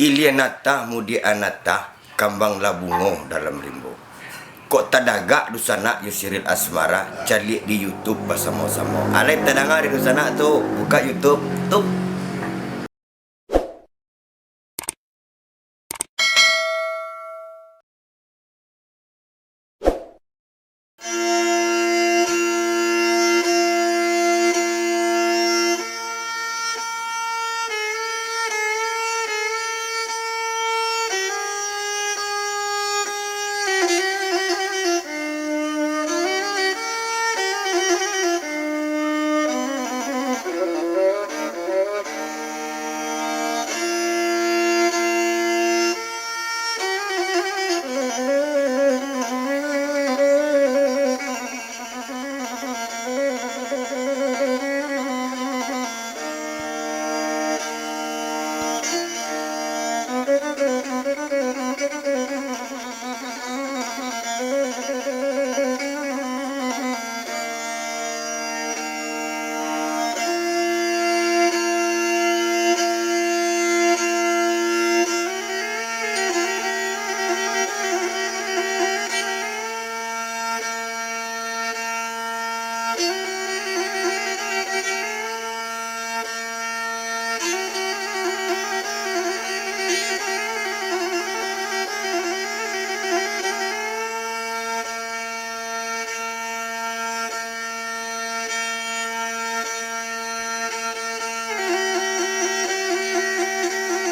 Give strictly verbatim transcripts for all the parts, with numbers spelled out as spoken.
Ilianata Mudianata, kambang lah bungo dalam rimbo. Kok tadagak dunsanak jo siriah asmara, caliak di YouTube basamo-samo. Alai tadanga dek dunsanak tu, bukak YouTube, tup.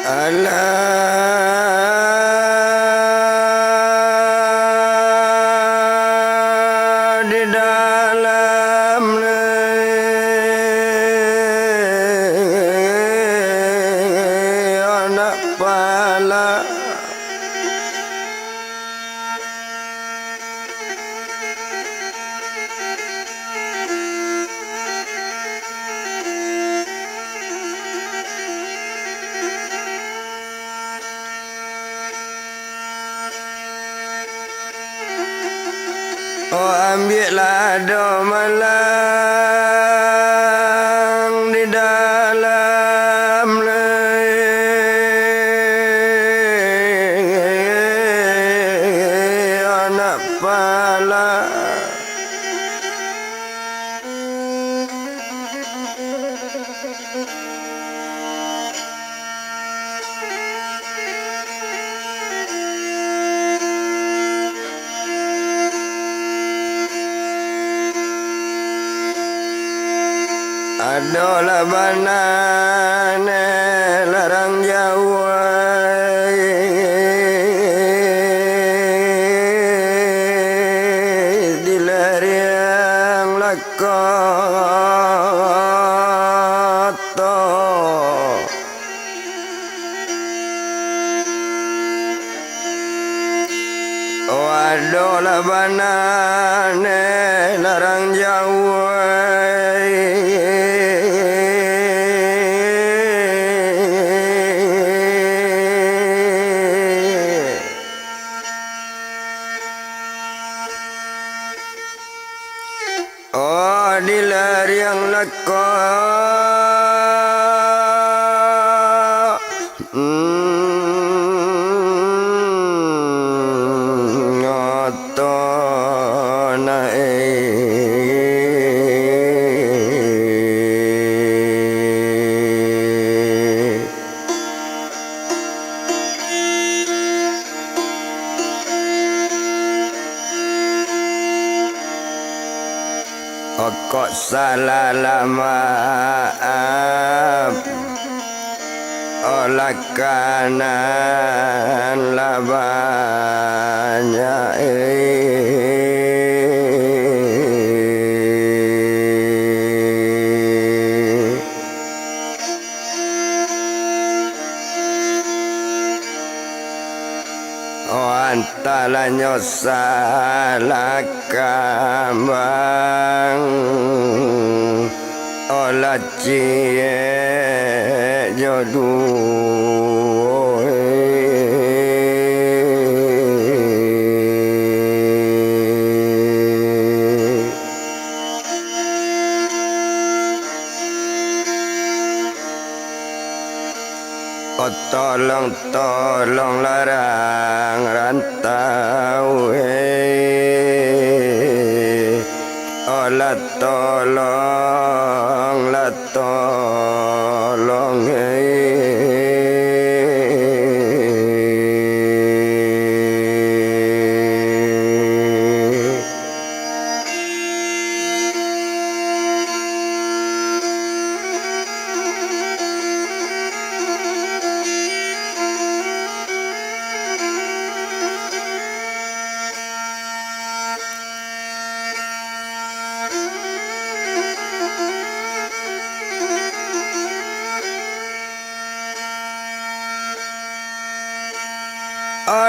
Alah di dalam anak pala. Oh, ambiaklah domalang di dalam anak pala. Adolah bana ne larang jauah, dilariang lakon. Wadolah bana ne larang jauah. Oh, dilariang lakon. Mm, ngatana, eh. Okok salah lah maaf, olah kanan lah banyak, eh. Oh, antah lah nyo salah kambang, olah ciek jo duo, eh. Tolong, tolong larang rantau, eh. Olah tolong, lah tolong, eh.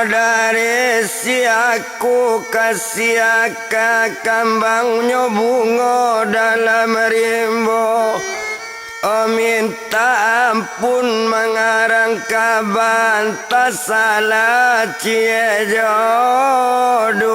Dari siaku ka siaka kambangnyo bungo dalam rimbo. Oh, minta ampun mangarang kaban, tasalah ciek jodoh.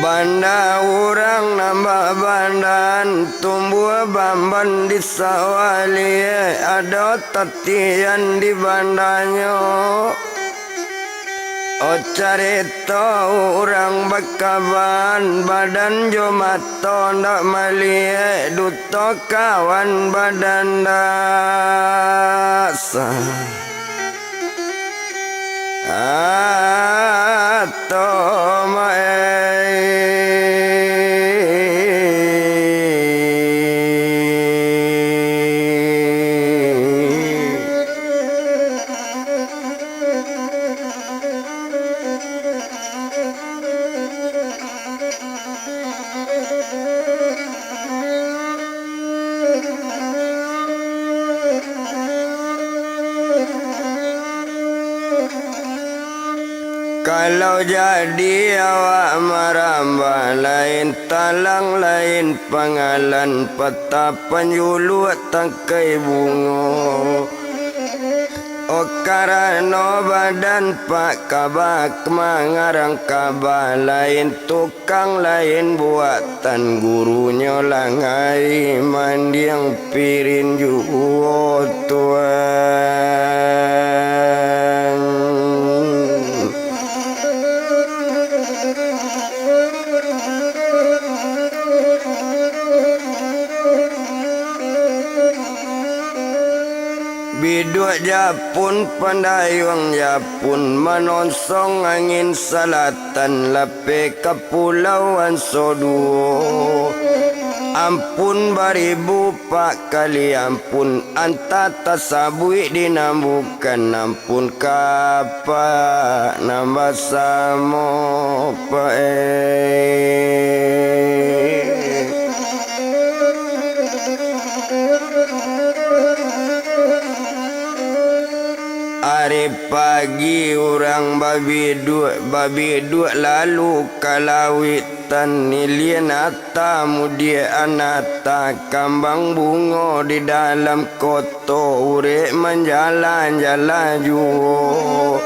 Banda urang nan babandan, tumbuah bamban di sawah liek, ado tatian di bandanyo. Oh, carito urang bakaban, badan jo mato ndak maliek, duto kawan badan ndak sah. Ato maeh. Kalau jadi awak marambah, lain talang, lain pangalan, patah panjuluak tangkai bungo. Oh, karano badan pak kabak mangarang kabah, lain tukang, lain buatan, gurunyo langai mandiang pirin juo tuan. Biduak Japun, pandayuang Japun, manonsong angin salatan, lapeh kapulauan soduo. Ampun baribu pak kali ampun, antah tasabuik di nan bukan, ampun ka apak nan basamo, Pak, eh. Ari pagi urang babiduak, babiduak lalu ka lauik, tan ilian ata mudiak anata, kambang bungo di dalam koto, urek manjalan-jalan juo.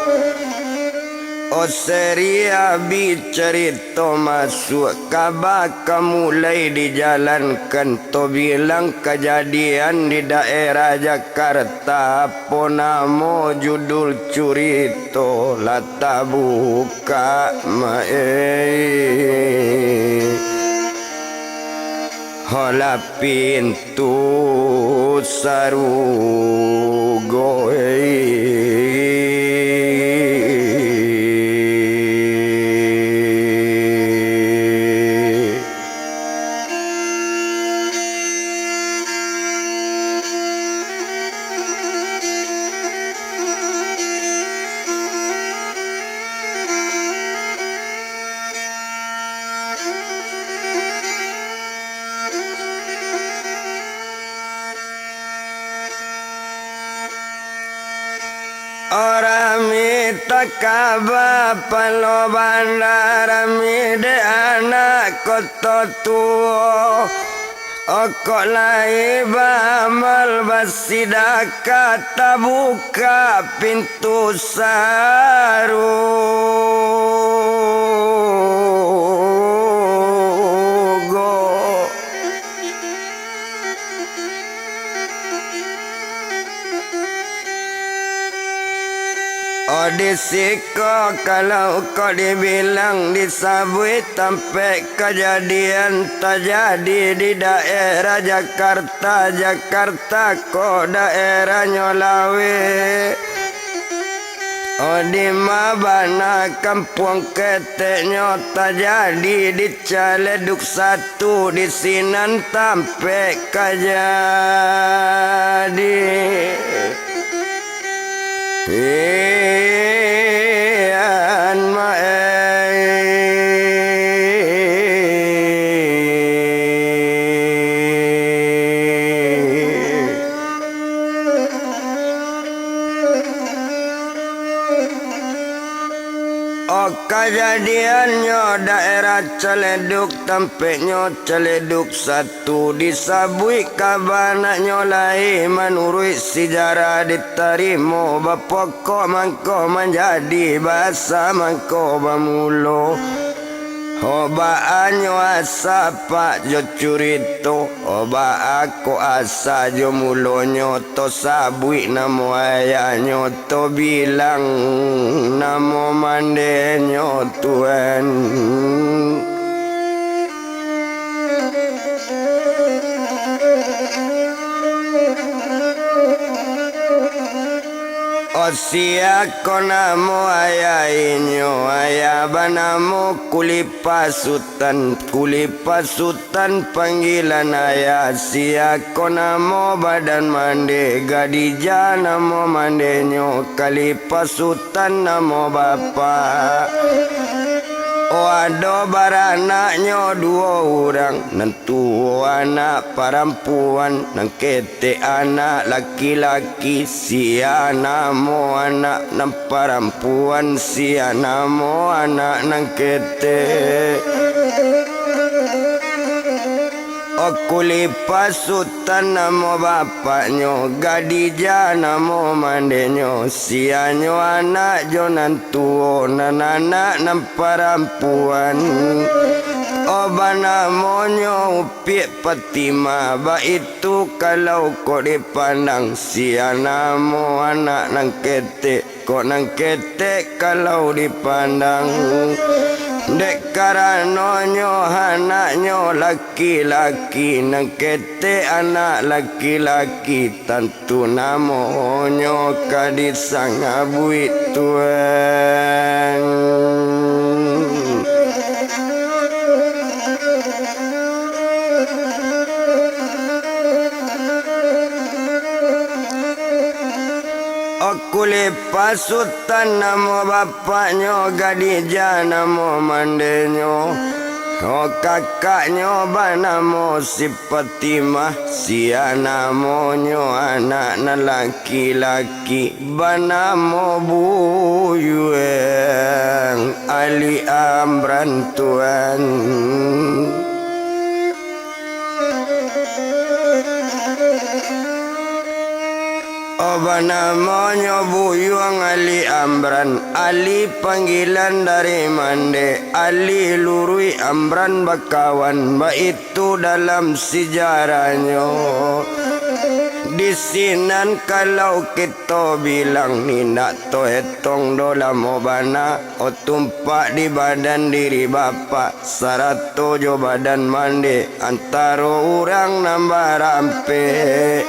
Oseri abih carito masuak, kaba ka mulai dijalankan, tobilang kajadian di daerah Jakarta, apo namo judul curito, lah tabuka, Mak, eh. Holah pintu sarugo, eh. Rami takaba palo banda, rami dek anak koto tuo. Okok lai baamal basidakah, tabuka pintu sarugo. Oh, di siko kalau kok dibilang, disabuik tampek kajadian tajadi di daerah Jakarta, Jakarta ko daerahnyo Lawe. Oh, di ma bana kampuang keteknyo tajadi di Caledug Satu, di sinan tampek kajadi. Hian maeh. Oh, kajadiannyo daerah Caledug, tampeknyo Caledug Satu, disabuik kabanaknyo lai manuruik sijarah ditarimo, bapokok mangko manjadi, basa mangko bamulo. Ho, baa nyo asa pak jo curito, ho, baa kok asa jo mulonyo, to sabuik namo ayahnyo, to bilang namo mandenyo, Tuan. Oh, sia ko namo ayah inyo, ayah banamo Kulipa Sutan, Kulipa Sutan panggilan ayah, sia ko namo badan mande, Gadijah namo mandenyo, Kalipa Sutan namo bapak. Oh, ado baranaknyo duo urang, nan tuo anak parampuan, nan ketek anak laki-laki, sia namo anak nan parampuan, sia namo anak nan ketek. Oh, Kulipa Sutan namo bapaknyo, Gadijah namo mandenyo, sianyo anak jo nan tuo, nan anak nan parampuan. Oh, banamonyo Upiak Patimah, baitu kalau kok dipandang, sia namo anak nan ketek, kok nan ketek kalau dipandang. Dek karanonyo anaknyo laki-laki, nan ketek anak laki-laki, tan- tu namonyo ka disangabuik, Tuan. Oh, Kulipa Sutan namo bapaknyo, Gadijah namo mandenyo. Oh, kakaknyo banamo si Patimah, sia namonyo anak nan laki-laki, banamo Buyuang Ali Amran, Tuan. Oh, banamonyo Buyuang Ali Amran, Ali panggilan dari mande, Ali luruih Amran bakawan, baitu dalam sijarahnyo. Di sinan kalau kito bilang, indak toetong doh lamo bana, oh, tumpak di badan diri bapak, sarato jo badan mande, antaro urang nan barampek.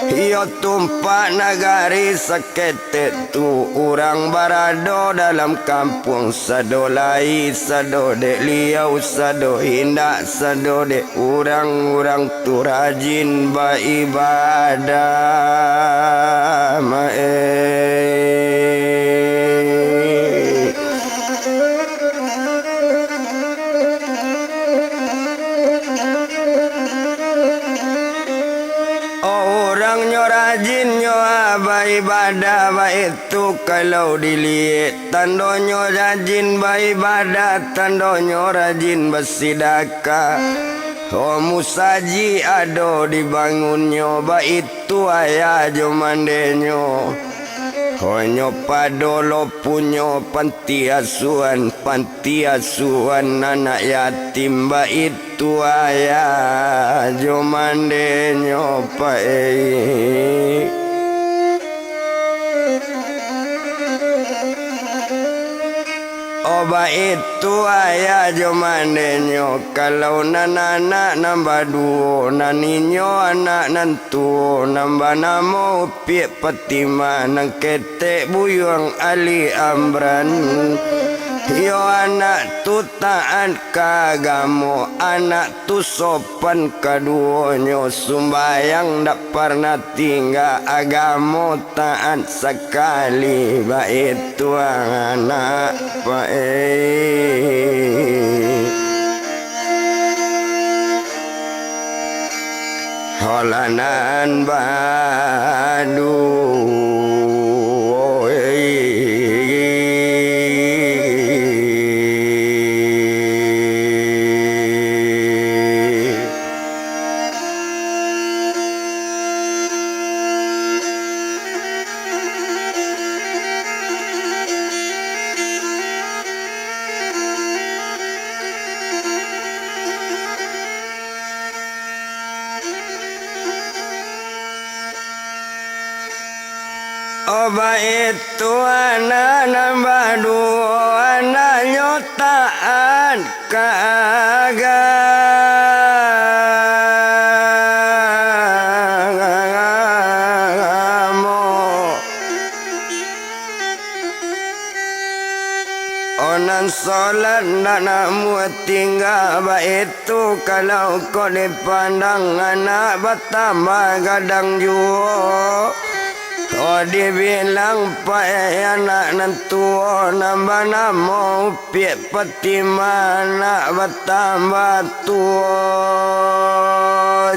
Iyo tumpak nagari saketek tu, urang barado dalam kampuang, sado lai, sado dek liau, sado indak, sado dek urang-urang tu rajin baibadah, maeh. Oh, urang nyo rajin nyo baibadah, baitu kalau diliek. Tandonyo rajin baibadah, tandonyo rajin basidakah. Oh, musajik ado dibangunnyo, baitu ayah jo mandenyo. Hanyo pado lo punyo panti asuhan, panti asuhan anak yatim, baitu ayah jo mandenyo, Pak, eh. Baitu ayah jo mandenyo, kalau nan anak nan baduo, nan inyo anak nan tuo, nan banamo Upiak Patimah, nan ketek buyuang Ali Amran. Iyo anak tu taat ka agamo, anak tu sopan kaduonyo, sumbayang dak parnah tingga, agamo taat sakali, baitu anak paik. Holanan baduo. Oh, baitu anak nan baduo, anaknyo taat ka agamo. Oh, nan solat ndak namuah tingga, baitu kalau kok dipandang, anak batambah gadang juo. Oh, dibilang paik anak nan tuo, nan banamo Upiak Patimah, anak batambah tuo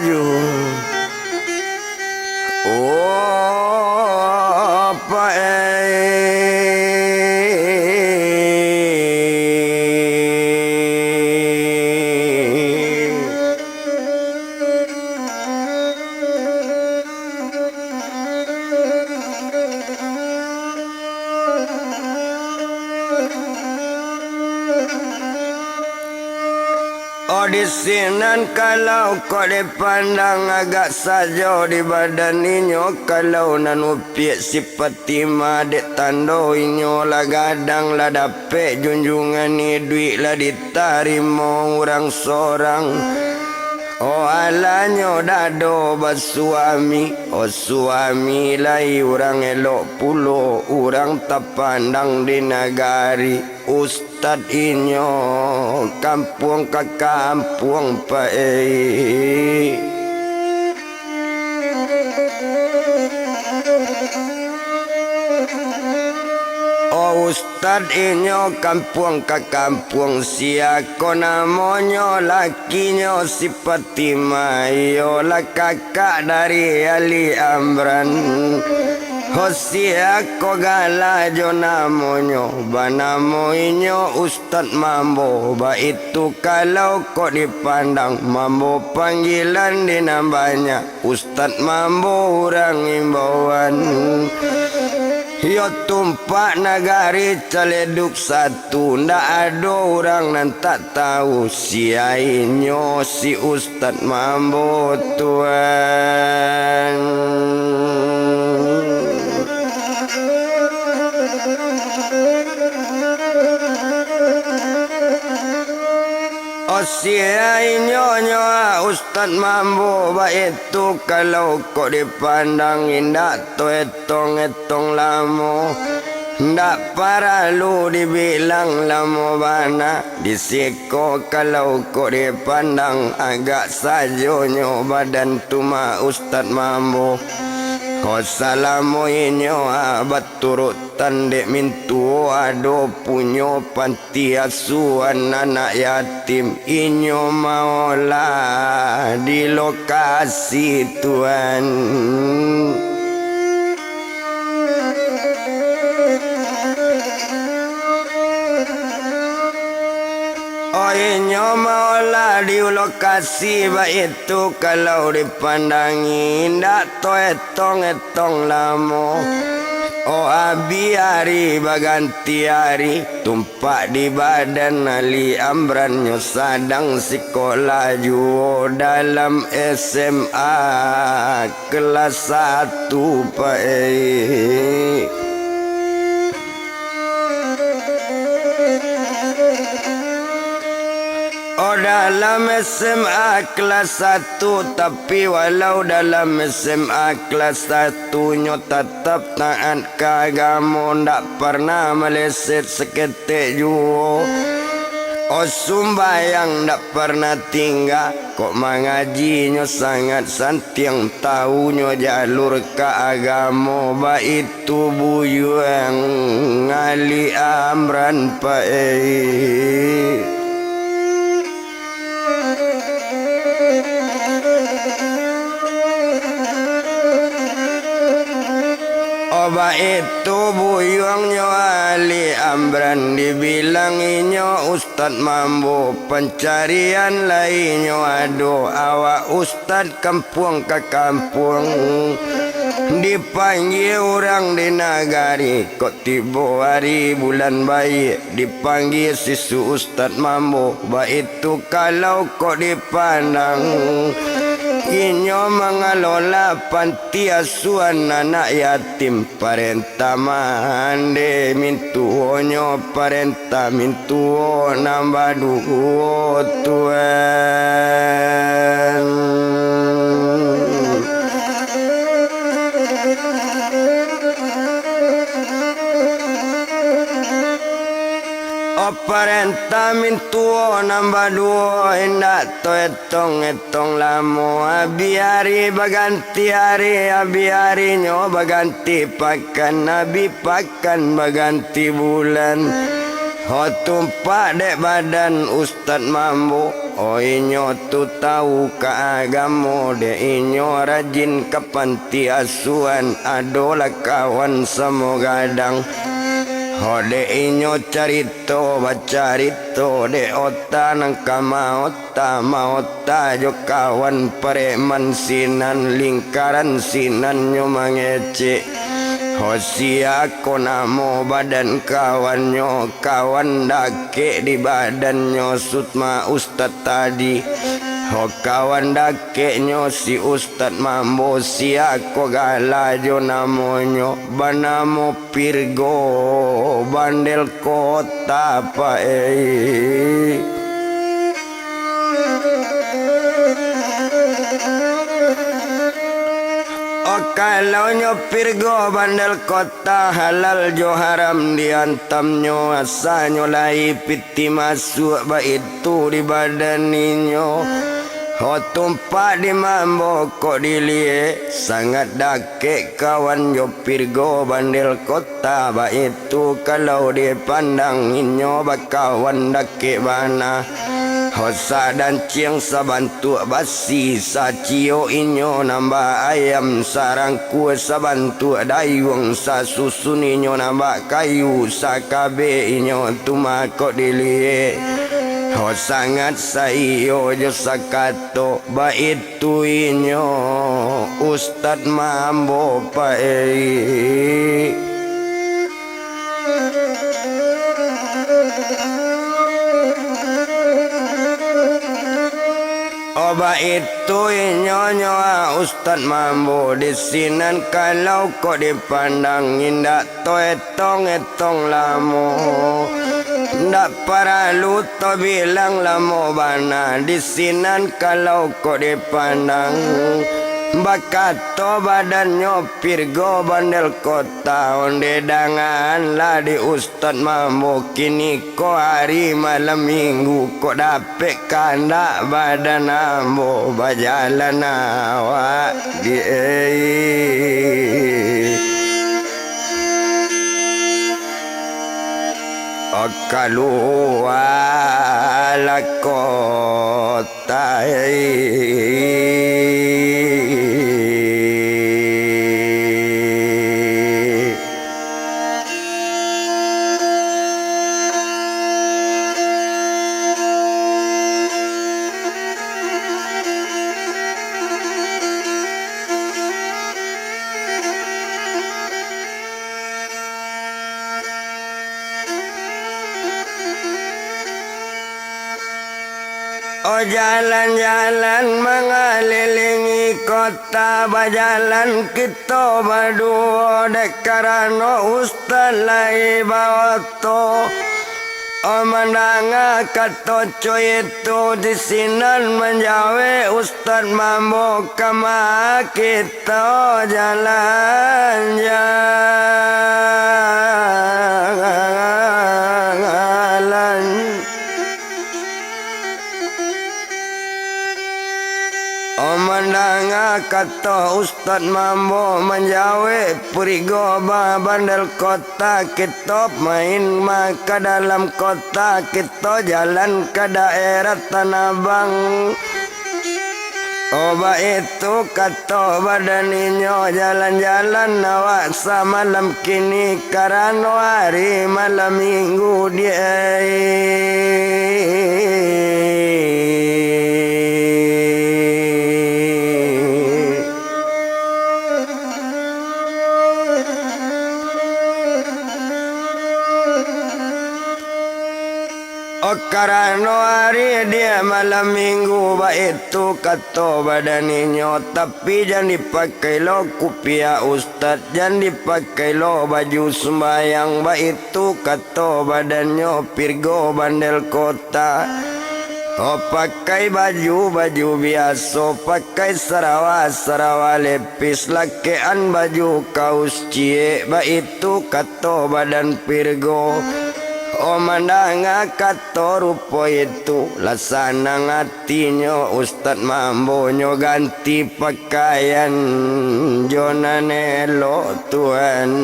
juo. Oh, paik. Oh, di sinan kalau kok dipandang, agak sajo di badan inyo, kalau nan Upiak si Patimah, dek tando inyo lah gadang, lah dapek junjungan iduik, lah ditarimo urang sorang. Oh, alanyo dak ado basuami, oh, suami lai urang elok pulo, urang tapandang di nagari. Ustad inyo kampuang ka kampuang paik. Oh, ustad inyo kampuang ka kampuang, sia ko namonyo, lakinyo si Patimah, iyolah kakak dari Ali Amran. Ho, sia ko gala jo namonyo, banamo inyo Ustad Mambo, baitu kalau kok dipandang, Mambo panggilan di nan banyak, Ustad Mambo urang imbauan. Iyo tumpak nagari Caledug Satu, ndak ado urang nan tak tahu, sia inyo si Ustad Mambo, Tuan. Oh, sia inyo nyo, ah, Ustad Mambo, baitu kalau kok dipandang, indak taetong-etong lamo, ndak paralu dibilang lamo bana. Di siko kalau kok dipandang, agak sajonyo badan tu mah Ustad Mambo. Kok salamo inyo, ah, baturutan dek mintuo, ado punyo panti asuhan anak yatim, inyo maolah di lokasi, Tuan. Oh, inyo maolah di lokasi, baitu kalau dipandangi, indak taetong-etong lamo. Oh, abih ari baganti ari, tumpak di badan Ali Amran, nyo sadang sikolah juo dalam S M A kelas satu, Pak, eh. Dalam S M A kelas satu, tapi walau dalam S M A kelas satu, nyo tatap taat ka agamo, ndak parnah maleset saketek juo. Oh, sumbayang ndak parnah tingga, kok mangaji nyo sangat santiang, tahu nyo jalur ka agamo, baitu Buyuang Ali Amran Pae. Oh, baitu buyuangnyo Ali Amran, dibilang inyo Ustad Mambo, pancarian lai inyo ado, awak ustad kampuang ka kampuang, dipanggia urang di nagari, kok tibo ari bulan baiak, dipanggia sisu Ustad Mambo, baitu kalau kok dipandang, inyo mangalola panti asuhan anak yatim. Parentah mande mintuonyo, parentah mintuo nan baduo, Tuan. Oh, parentah mintuo nan baduo, indak taetong-etong lamo, abih ari baganti ari, abih arinyo baganti pakan, abih pakan baganti bulan. Ho, tumpak dek badan Ustad Mambo, oh, inyo tu tahu ka agamo, dek inyo rajin ka panti asuhan, adolah kawan samo gadang. Ho, dek inyo carito bacarito, dek ota nan ka maota, maota jo kawan parekman sinan, lingkaran sinan nyo mangecek. Ho, sia ko namo badan kawannyo, kawan dakek di badannyo Sutma Ustad tadi. Ho, kawan dakeknyo si Ustad Mambo, sia ko gala jo namonyo, banamo Pirgo Bandel Kota, Pak ei. Oh, kalau nyo Pirgo Bandel Kota, halal jo haram diantamnyo, asanyo lai pitih masuak baitu di badan inyo. Ho, tumpak di Mambo kok diliek, sangat dakek kawan jo Pirgo Bandel Kota, baitu kalau dipandang inyo bakawan dakek bana. Ho, sadanciang sabantuak basi, saciok inyo nan bak ayam, sarangkuah sabantuak dayuang, sasusun inyo nan bak kayu, sakabek inyo tu mah kok diliek. Ho, sangat saiyo jo sakato, baitu inyo Ustad Mambo, Pak ei. Oh, baitu inyo nyo, ah, Ustad Mambo, di sinan kalau kok dipandang, indak taetong-etong lamo. Ndak paralu tabilang lamo bana, di sinan kalau kok dipandang. Bakato badannyo Pirgo Bandel Kota, onde dangaanlah di Ustad Mambo, kiniko ari malam minggu, kok dapek kandak badan ambo, bajalan awak di ei. Kalualah kota ei. Oh, jalan-jalan mangalilingi kota, bajalan kito baduo, dek karano Ustad lai baoto. Oh, mandanga kato co itu, di sinan manjawek Ustad Mambo, ka ma kito jalan-jalan. Oh, mandanga kato Ustad Mambo manjawek, pirigo ba bandel kota, kito main ma ka dalam kota, kito jalan ka daerah Tanah Abang. Oh, baitu kato badan inyo, jalan-jalan awak samalam kini, karano ari malam minggu di Oh, karano ari di malam minggu, baitu kato badan inyo, tapi jan dipakai lo kupiah ustad, jan dipakai lo baju sumbayang, baitu kato badannyo, pirigo bandel kota. Oh, pakai baju, baju biaso, pakai sarawa, sarawa lepis, lakekan baju kaus ciek, baitu kato badan pirigo. Oh, mandanga kato rupo itu, lah sanang atinyo Ustad Mambo, nyo ganti pakaian jo nan elok, Tuan.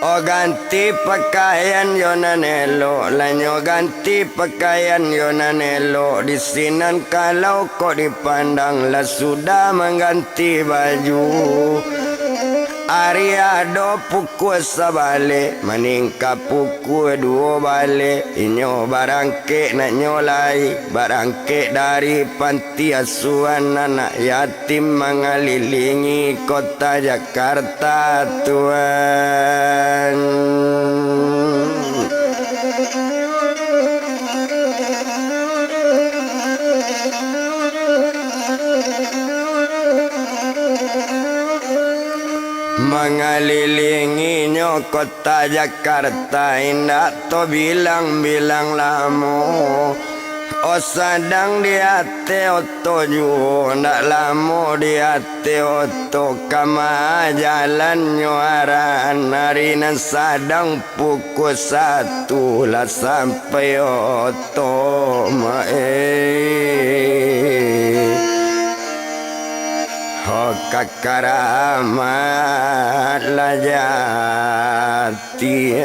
Oh, ganti pakaian jo nan elok, lah nyo ganti pakaian jo nan elok, di sinan kalau kok dipandang lah sudah mangganti baju. Ari ado pukua sabaleh, maningka pukua duo baleh, inyo barangkek nak nyo lai, barangkek dari panti asuhan anak yatim, mangalilingi kota Jakarta, Tuan. Mangalilinginyo kota Jakarta indak tabilang-bilang lamo. Oh, sadang di ateh oto juo, ndak lamo di ateh oto, ka ma jalannyo arahan ari nan sadang pukua satu lah sampai oto, ma-e. Ho, ka karamat lah jati.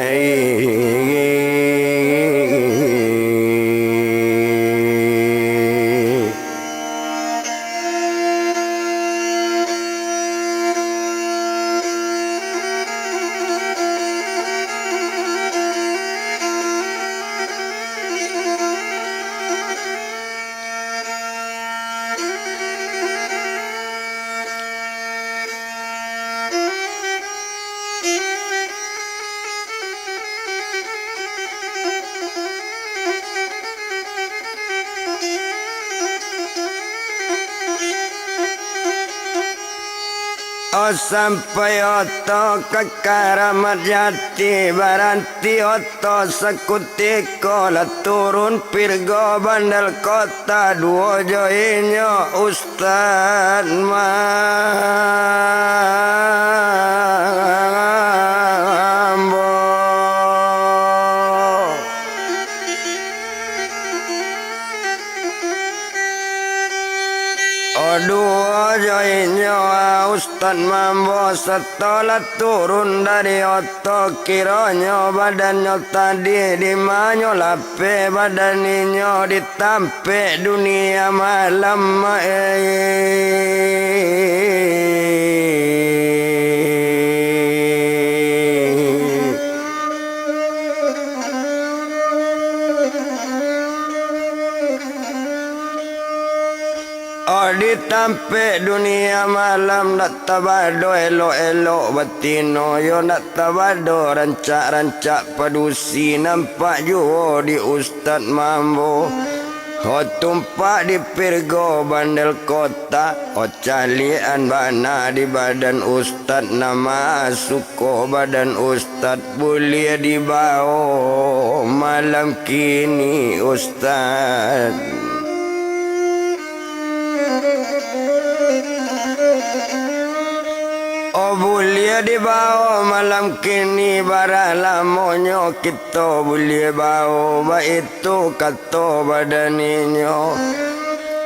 Oh, sampai oto ka Karamat Jati, baranti oto sakutiko, lah turun pirigo bandel kota, duo jo inyo Ustad Mambo. Oh, duo jo inyo, ah, Ustad Mambo, sato lah turun dari oto, kironyo badannyo tadi, di ma nyo lapeh badan inyo, ditampek dunia malam, eh. Oh, ditampek dunia malam, ndak tabado elok-elok batino, yo ndak tabado rancak-rancak padusi, nampak juo di Ustad Mambo. Ho tumpak di Pirgo Bandel Kota, ho caliakan bana di badan ustad, nan masuko badan ustad, buliah dibawo malam kini ustad. Oh, buliah dibawo malam kini, bara lamonyo kito buliah bawo, baitu kato badan inyo.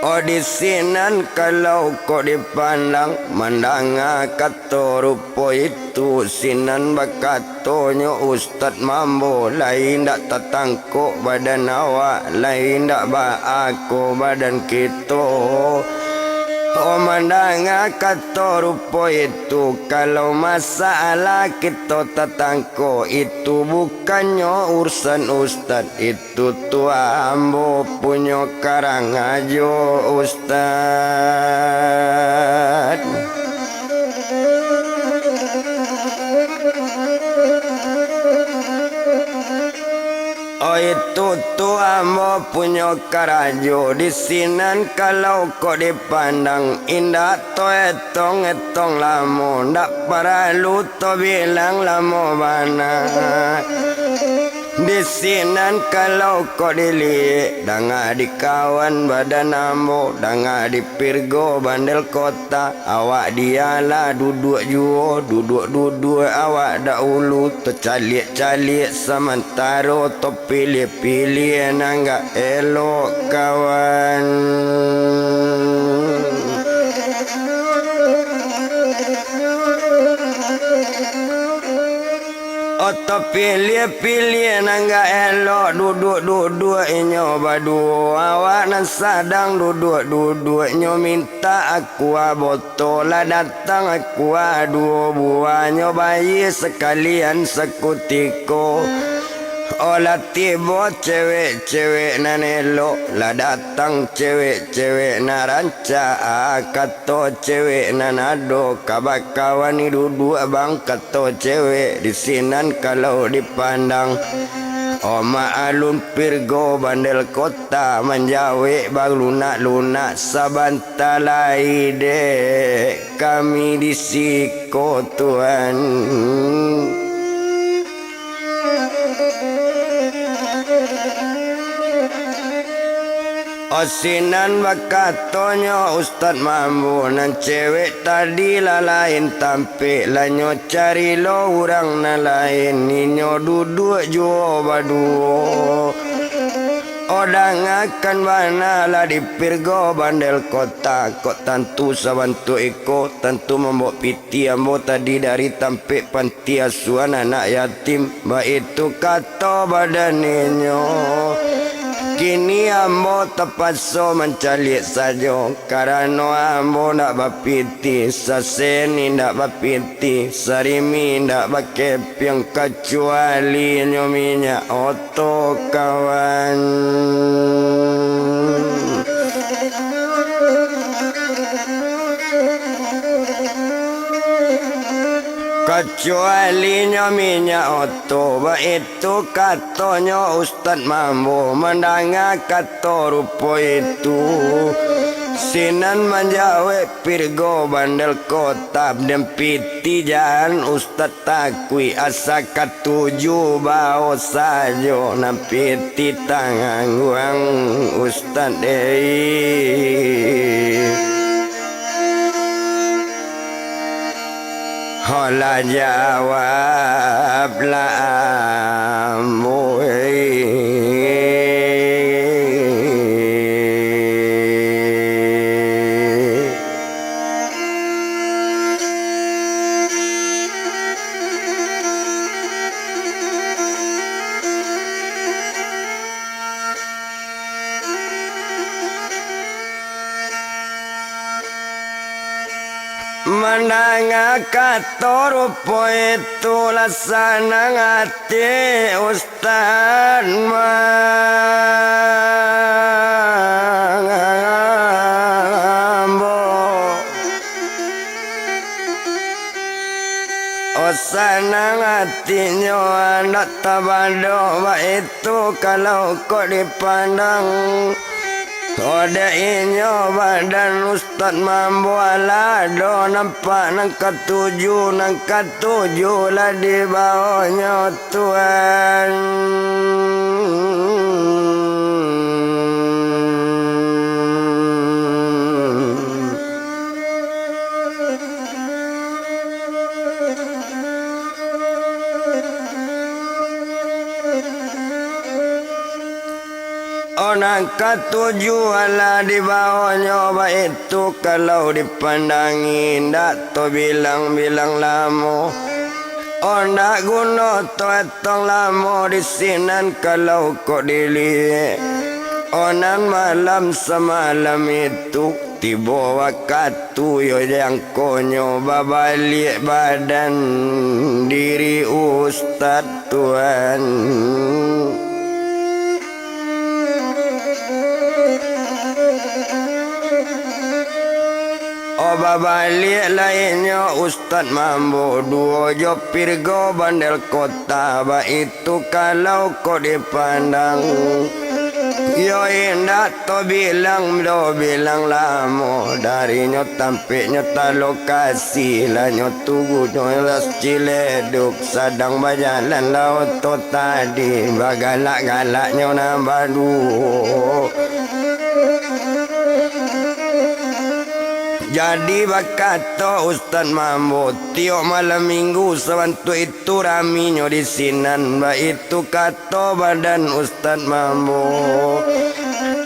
Oh, di sinan kalau kok dipandang, mandanga kato rupo itu, sinan bakatonyo Ustad Mambo, lai indak tatangkok badan awak, lai indak baa ko badan kito. Oh, mandanga kato rupo itu, kalau masalah kito tatangkok, itu bukannyo urusan ustad, itu tu ambo punyo karang ajo, ustad. Oh, itu tu ambo punyo karajo, di sinan kalau kok dipandang, indak toetong-etong lamo, ndak paralu tobilang lamo bana. Di sinan kalau kok diliek, danga di kawan badan ambo, danga di Pirgo Bandel Kota, awak dialah duduak juo, duduak-duduak awak dahulu, tacaliak-caliak samantaro, topiliah-piliah nan gak elok, kawan. Oh, topiliah-piliah nan gak elok, duduak-duduak inyo baduo, awak nan sadang duduak-duduak nyo mintak akua botol, lah datang akua duo buahnyo, bayia sakalian sakutiko. Oh, lah tibo cewek-cewek nan elok, lah datang cewek-cewek nan rancak, ah, kato cewek nan ado, ka bakawani duduak bang, kato cewek di sinan kalau dipandang. Oh, maklum Pirgo Bandel Kota manjawek balunak-lunak, sabanta lai dek kami di siko, Tuan. Oh, sinan bakatonyo Ustad Mambo, nan cewek tadi lah lain tampek, lah nyo cari lo urang nan lain, inyo duduak juo baduo. Oh, dangakan bana lah di Pirgo Bandel Kota, kok tantu sabantuak iko, tantu mambao pitih ambo tadi dari tampek pan- ti asuahan anak yatim, baitu kato badan inyo. Kini ambo tapaso mancaliak sajo, karano ambo ndak bapitih, sasen indak bapitih, sarimi indak bakepiang, kacuali inyo minyak oto, kawan. Kacualinyo minyak oto, baitu katonyo Ustad Mambo. Mandanga kato rupo itu, sinan manjawek Pirgo Bandel Kota, den pitih jan Ustad takuik, asa katuju bao sajo, nan pitih tangangguang Ustad, eh. Holah jawab lah ambo, eh. Mandanga kato rupo itu, lah sanang ati Ustad Mambo. Oh, sanang atinyo, andak tabado baitu kalau kok dipandang. Dek inyo badan Ustad Mambo, alah ado nampak nan katuju, nan katuju lah dibaonyo Tuan. Oh, nan katuju alah dibaonyo, baitu kalau dipandangi, indak tabilang-bilang lamo. Oh, ndak guno taetong lamo di sinan kalau kok diliek. Oh, nan malam samalam itu, tibo wakatu yo jangkonyo babaliak badan diri Ustad Tuan. Oh, babaliak lai inyo Ustad Mambo duo jo Pirgo Bandel Kota, baitu kalau kok dipandang. Yo indak tabilang, tabilang lamo, darinyo tampeknyo talokasi, lah nyo tugunyo lah cileduk, sadang bajalan lah oto tadi, bagalak-galaknyo nan baduo. Jadi bakato Ustad Mambo, tiok malam minggu sabantuak itu raminyo di sinan, baitu kato badan Ustad Mambo.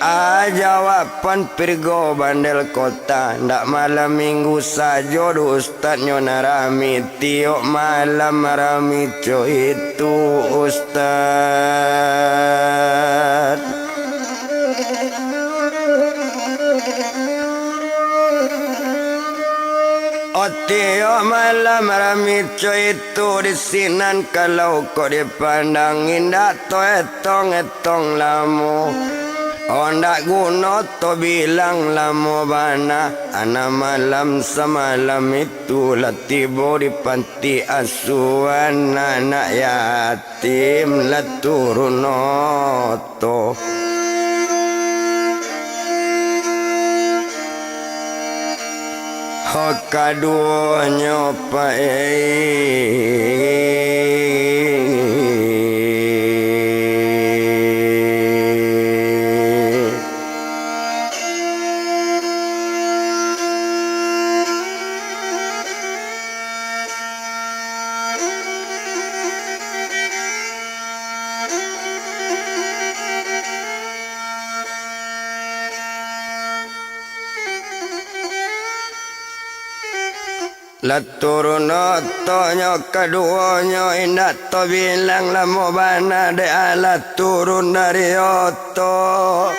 Ah, jawaban Pirgo Bandel Kota, ndak malam minggu sajo doh Ustad nyo nan rami, tiok malam rami co itu Ustad. Oh, tiok malam rami co itu di sinan kalau kok dipandang, indak taetong-etong lamo. Oh, ndak guno tabilang lamo bana, anak malam samalam itu lah tibo di panti asuhan anak yatim, lah turun oto. Ho kaduonyo paik. Lah turun otonyo kaduonyo, indak tabilang lamo bana dek alah turun dari oto.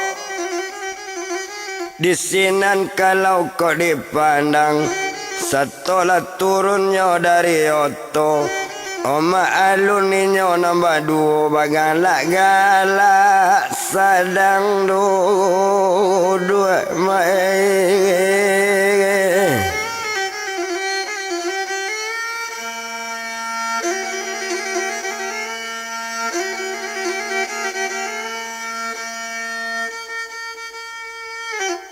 Di sinan kalau kok dipandang, satolah turunnyo dari oto, omak alun inyo nan baduo bagalak-galak sadang duduak maik.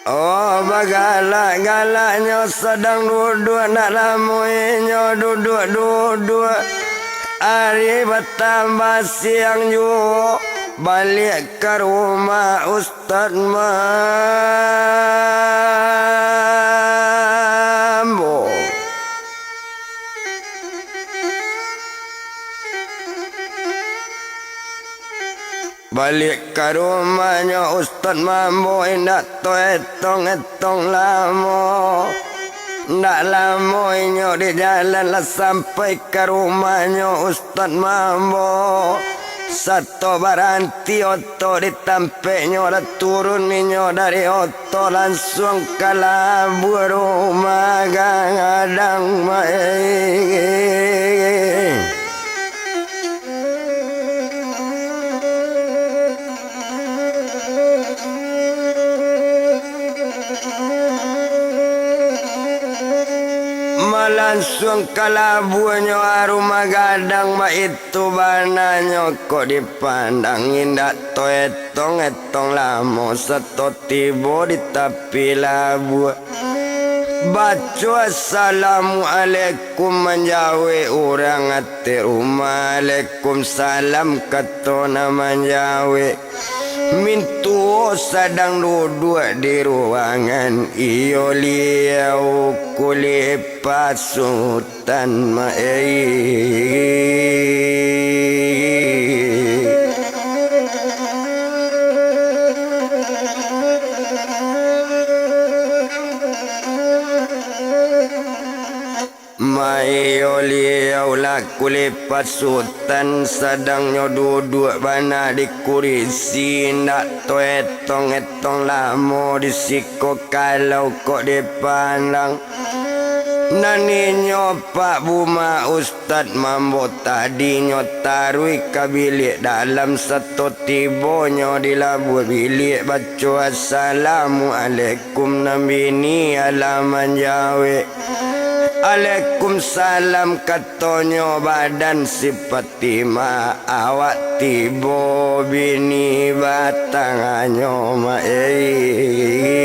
Oh, bagalak-galaknyo sadang duduak, ndak lamo inyo duduak-duduak. Ari batambah siang juo, baliak ka rumah Ustad Mambo. Baliak ka rumahnyo Ustad Mambo, indak taetong-etong lamo. Ndak lamo inyo di jalan lah sampai ka rumahnyo Ustad Mambo. Sato baranti oto di tampeknyo, lah turun inyo dari oto. To lansuang ka labuah rumah gadang, maik. Malansuang ka labuahnyo rumah gadang, baitu bananyo kok dipandang indak toet. Etong-etong lamo sato tibo di tapi labuah. Baco assalamualaikum manjawek urang ateh rumah, alaikum salam kato nan manjawek. Mintuo sadang duduak di ruangan, iyo liau kulik pasut. Tan ma-, ei. Maiyo liau lah kulik pasutan, sadangnyo duduak bana di kurisi, indak taetong-etong lamo di siko kalau kok dipandang. Nan inyo Pak Buma Ustad Mambo tadinyo taruih ka biliak dalam, sato tibonyo di labuah biliak, baco assalamualaikum, nan bini alah manjawek, "Alaikumsalam," katonyo badan sipat Tima awak tibo bini batangannyo ma-, ei.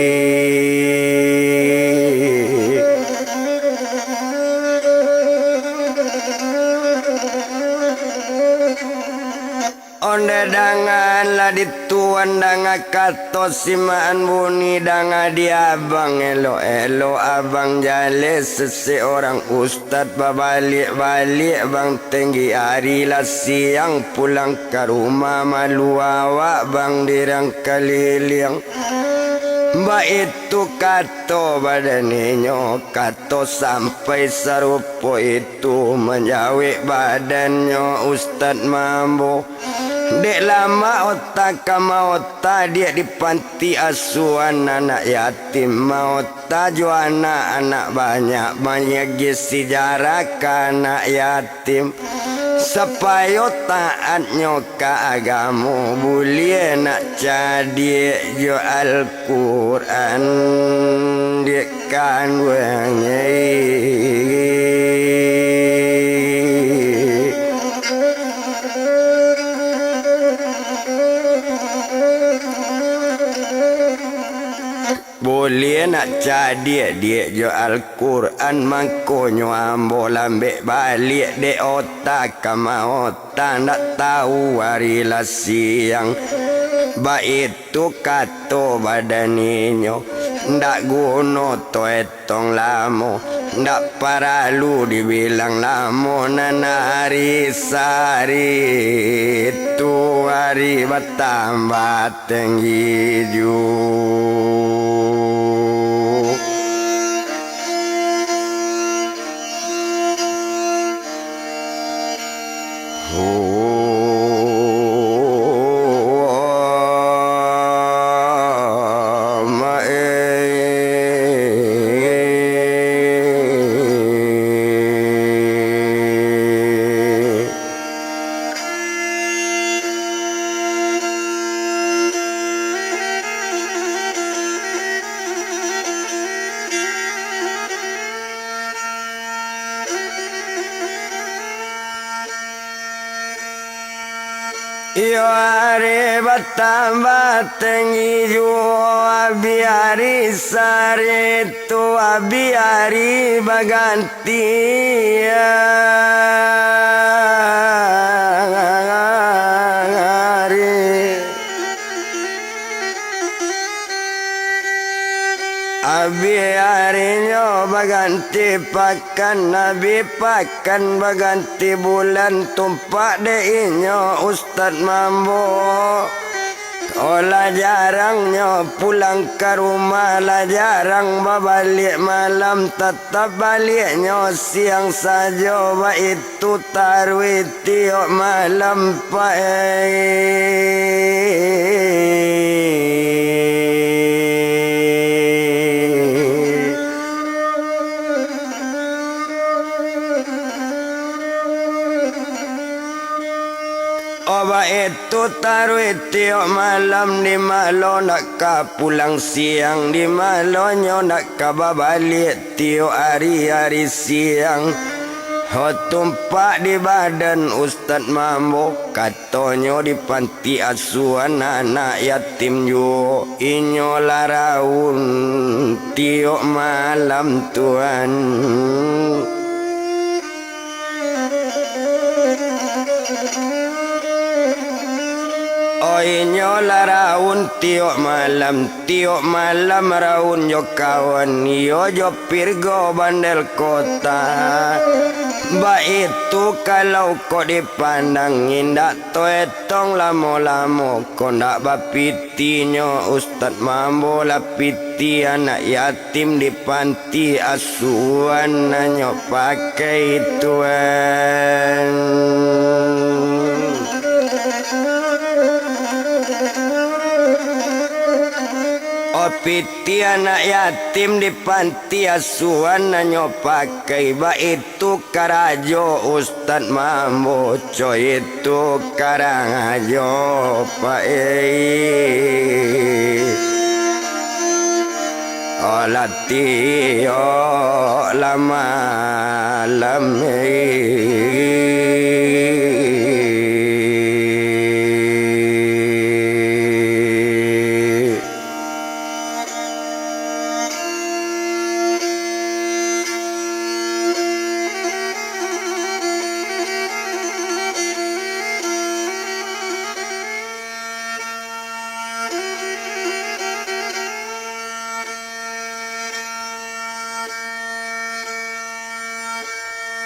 Ondeh dangan lah di Tuan danga kato simaan bunyi danga di abang, elok-elok abang jaleh sesek orang ustad babaliak-baliak bang tenggi ari lah siang pulang ka rumah malu awak bang dirang kaliliang. Baitu kato badan inyo, kato sampai sarupo itu manjawek badannyo Ustad Mambo. Dek lamak ota ka maota, diak di panti asuhan anak yatim, maota jo anak-anak banyak, manyagiah sijarah ka anak yatim, sapayo taatnyo ka agamo, buliah nak cadiak jo Al-Quran, diak kanduang. Buliah nak cadiak diak jo Al-Quran, mangkonyo ambo lambek baliak, dek ota ka maota, ndak tahu ari lah siang. Baitu kato badan inyo, ndak guno taetong lamo, ndak paralu dibilang lamo, nan ari sari tu ari batambah tenggi juo. Iyo ari batambah tenggi juo, abih ari sari tu, abih ari baganti ari. Abih arinyo baganti pakan, abih pakan baganti bulan, tumpak dek inyo Ustad Mambo. Oh, lah jarangnyo pulang ka rumah, lah jarang babaliak malam, tatap baliaknyo siang sajo, baitu taruih tiok malam, Pak. Oh, baitu taruih tiok malam, di malo nak ka pulang siang, di malonyo nak ka babaliak tiok ari-ari siang. Ho tumpak di badan Ustad Mambo, katonyo di panti asuhan anak yatim juo, inyo lah raun tiok malam tuan. Oh, inyo lah raun tiok malam, tiok malam raun jo kawan, iyo jo Pirgo Bandel Kota. Baitu kalau kok dipandang, indak toetong lamo-lamo, kok ndak bapitinyo Ustad Mambo lah piti anak yatim di panti asuhan nanyo pakai tuan. Oh, piti anak yatim di panti asuhan nanyo pakai, baitu karajo Ustad Mambo, co itu karajo pakai. Oh, lah tiok lah malam.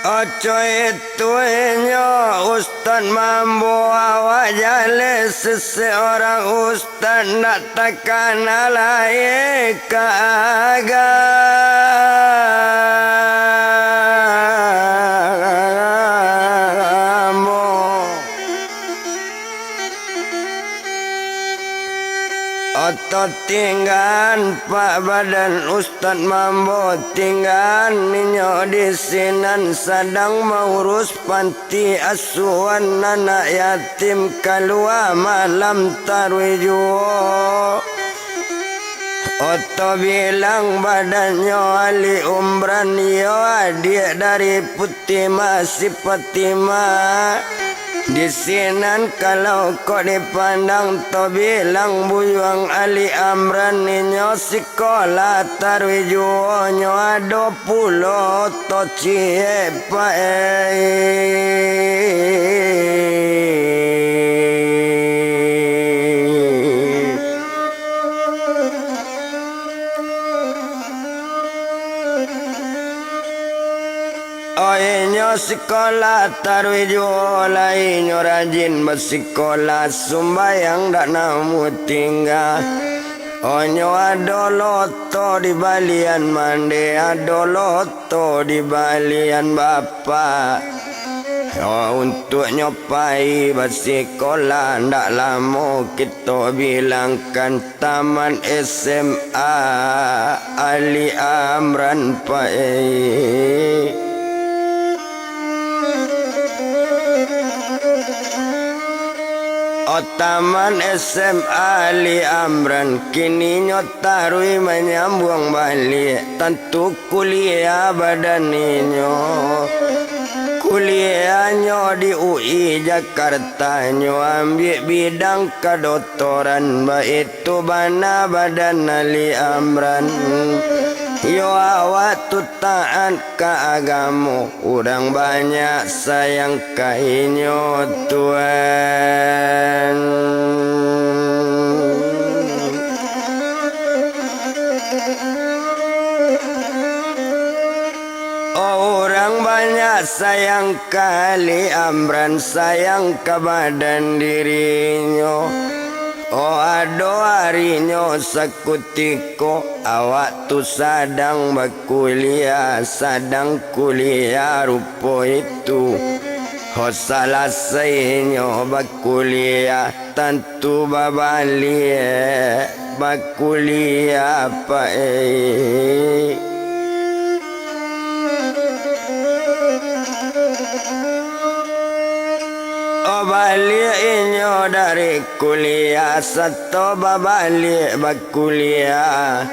Oco itu inyo Ustad Mambo, awak jaleh seseorang ustad ndak takana lai ka agamo. Oto tinggaan pak badan Ustad Mambo, tinggaan inyo di sinan sadang maurus panti asuhan anak yatim kalua malam taruih juo. Oto bilang badannyo Ali Umran, iyo adiak dari Puti Masih Fatimah. Di sinan kalau kok dipandang, to bilang buyuang Ali Amran, inyo sikola taruih juo, nyo ado pulo to ciek paek. Oh, inyo sikola taruih juo lai, inyo rajin basikola, sumbayang dak namuah tingga. Oh, nyo ado loto di balian mande, ado loto di balian bapak. Oh, untuak nyo pai basikola, ndak lamo kito bilangkan. Tamat S M A Ali Amran paek. Oh, tamat S M A Ali Amran, kini nyo taruih manyambuang baliak. Tantu kuliah badan inyo. Kuliahnyo di U I Jakarta, nyo ambiak bidang kadoktoran, baitu bana badan Ali Amran. Yo, awak tu taat ka agamo, urang banyak sayang ka inyo, tuan. Oh, urang banyak sayang ka Ali Amran, sayang ka badan dirinyo. Oh, ado arinyo sakutiko, awak tu sadang bakuliah, sadang kuliah rupo itu. Oh, salasainyo bakuliah, tantu babaliak bakuliah paek. Oh, baliak inyo dari kuliah, sato babaliak bakuliah.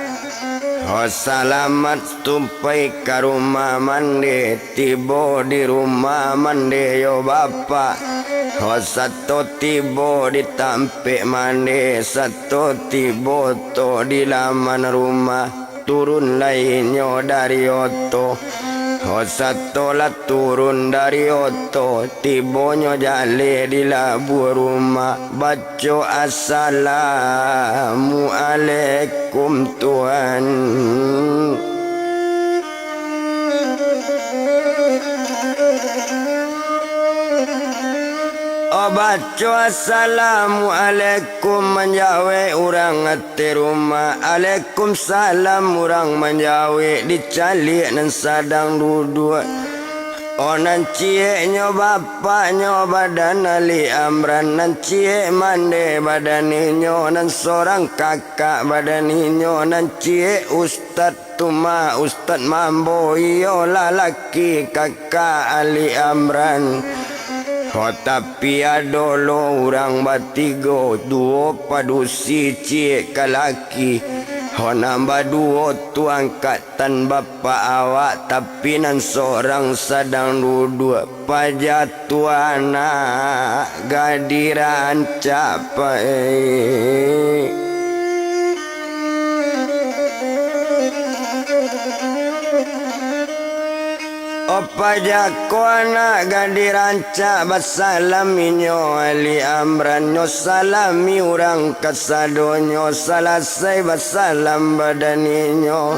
Ho salamat sampai ka rumah mande, tibo di rumah mande yo bapak. Ho sato tibo di tampek mande, sato tibo to di laman rumah. Turun lai nyo dari oto. Ho sato lah turun dari oto, tibonyo jaleh di labuah rumah, baco assalamualaikum tuan. Oh, baco assalamualaikum, manjawek urang ateh rumah. Alaikumsalam, urang manjawek, dicaliak nan sadang duduak. Oh, nan cieknyo bapaknyo badan Ali Amran, nan ciek mande badan inyo, nan sorang kakak badan inyo, nan ciek ustad tu mah Ustad Mambo, iyolah laki kakak Ali Amran. Ho, tapi ado lo urang batigo, duo padusi ciek ka laki. Ho, nan baduo tu angkatan bapak awak, tapi nan sorang sadang duduak. Paja tu anak gadih rancak pai. Oh, paja ko anak gadih rancak, basalam inyo Ali Amran, nyo salami urang kasadonyo, salasai basalam badan inyo.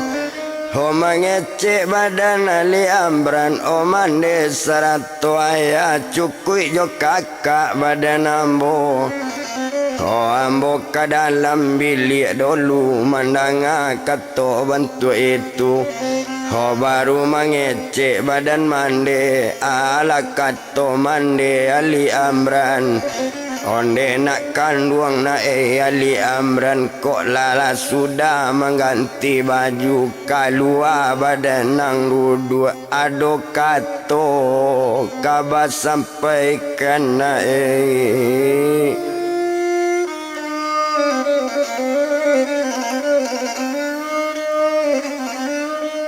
Ho, mangecek badan Ali Amran, oh, mande sarato ayah, cukuik jo kakak badan ambo. Ho, ambo ka dalam biliak dulu, mandanga kato bantuak itu. Ho, baru mangecek badan mande, alah kat- to mande Ali Amran. Onde nak kanduang nak, eh, Ali Amran, kok lah, lah sudah mangganti baju, kalua badan nan duduak, ado kato ka basampaikan nak, eh.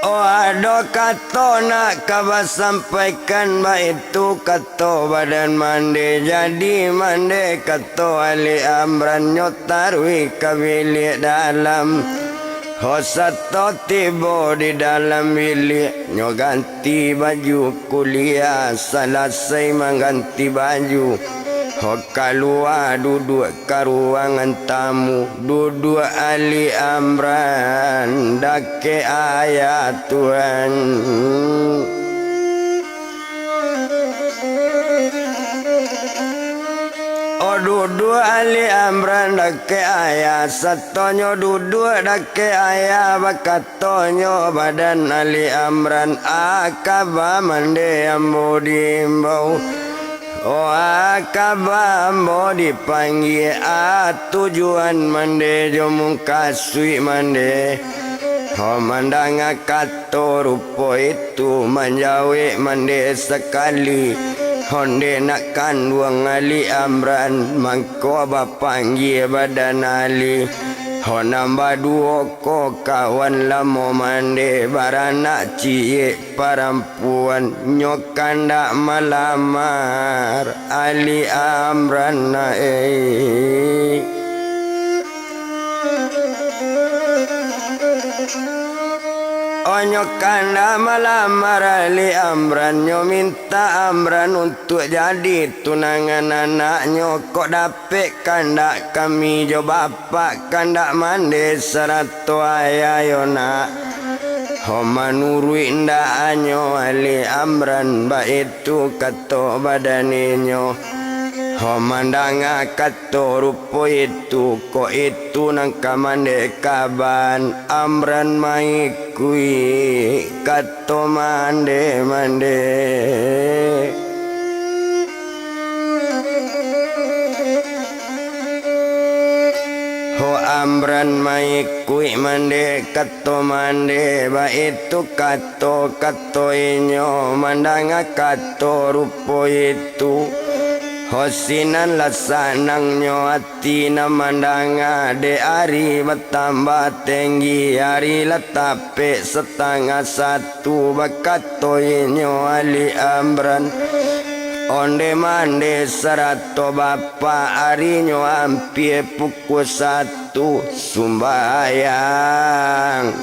Oh, ado kato nak ka basampaikan, baitu kato badan mande. Jadi mande kato Ali Amran, nyo taruih ka biliak dalam. Ho, sato tibo di dalam biliak, nyo ganti baju kuliah, salasai mangganti baju. Ho, kalua duduak ka ruangan tamu, duduak Ali Amran dakek ayah tuan. Oh, duduak Ali Amran dakek ayah, satonyo duduak dakek ayah, bakatonyo badan Ali Amran, "A kaba mande ambo diimbau?" Oh, a kaba ambo dipanggia, a tujuan mande jo mukasuik mande. Ho, mandanga kato rupo itu, manjawek mande sakali. Onde nak kanduang Ali Amran, mangko bapanggia badan Ali. Ho, nan baduo ko kawan lamo mande, baranak ciek parampuan, nyo kandak malamar Ali Amran, eh. Oh, nyo kandak malamar Ali Amran, nyo mintak Amran untuak jadi tunangan anaknyo, kok dapek kandak kami jo bapak, kandak mande sarato ayah yo nak. Ho, manuruik ndak anyo Ali Amran, baitu kato badan inyo. Ho, mandanga kato rupo itu, kok itu nan ka mande kaban, Amran maikuik kato mande-mande. Ho, Amran maikuik mande kato mande, baitu kato-kato inyo, mandanga kato rupo itu. Ho sinan lah sanangnyo ati nan mandanga, dek ari batambah tenggi, ari lah tapek satangah satu, bakato inyo Ali Amran. Onde mande sarato bapak, arinyo ampia pukua satu. Tu sumbayang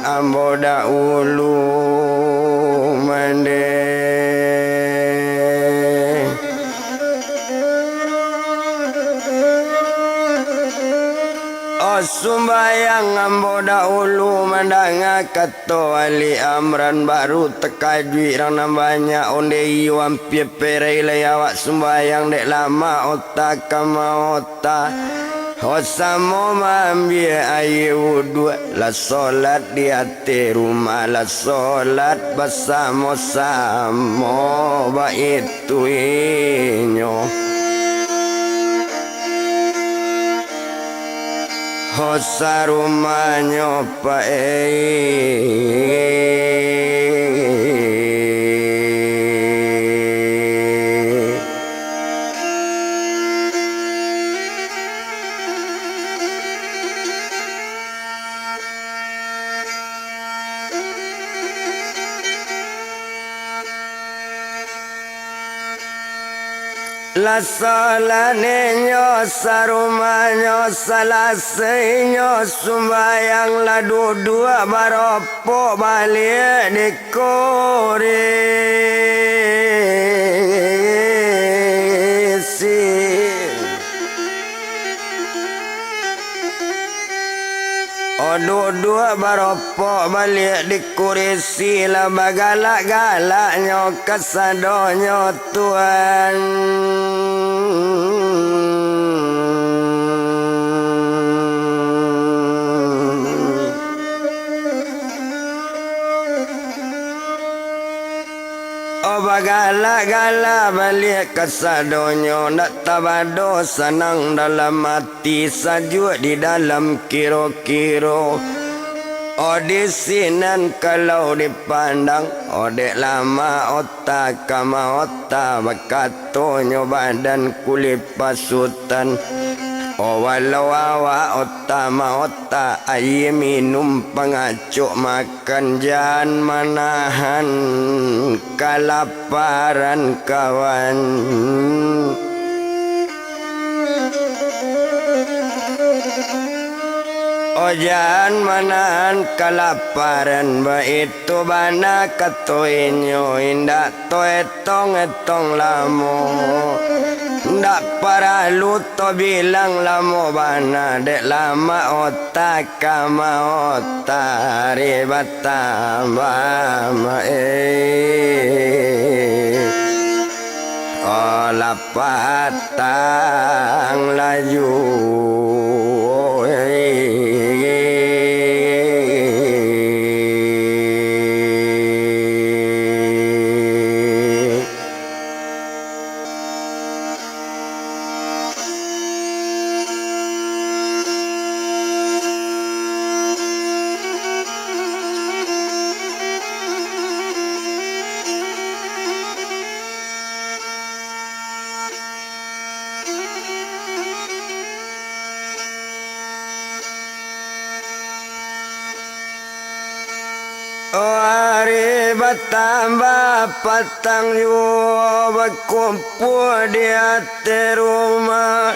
ambo dahulu mande. Oh, sumbayang ambo dahulu mandanga kato Ali Amran, baru takajuik urang nan banyak. Onde iyo ampia perai lai awak sumbayang, dek lamak ota ka maot. Ta, ho samo maambiak aia wuduak, lah solat di ateh rumah, lah solat basamo-samo, baitu inyo. Ho sarumahnyo paik. Lah salat inyo sarumahnyo, salasainyo sumbayang, lah duduak baropok baliak di kurisi. Oh, duduak baropok baliak di kurisi, lah bagalak-galaknyo kasadonyo Tuan. Oh, bagalak-galak baliak kasadonyo, ndak tabado sanang dalam ati, sajuak di dalam kiro-kiro. Oh, di sinan kalau dipandang, oh, dek lamak ota ka maota, bakatonyo badan kulik pasutan. Oh, walau awak ota maota, aia minum pangacok makan, jan manahan kalaparan kawan. Oh, jan manahan kalaparan, baitu bana kato inyo, indak to etong-etong lamo, ndak paralu to bilang lamo bana, dek lamak ota ka maota, ari batambah maek. Oh, lapatang laju. Oh, ari batambah patang juo, bakumpua di ateh rumah.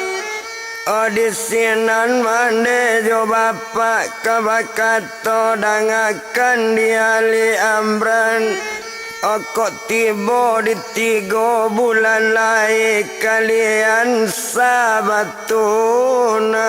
Oh, di sinan mande jo bapak ka bakato, dangakan di Ali Amran. Oh, kok tibo di tigo bulan lai kalian sabatunangan.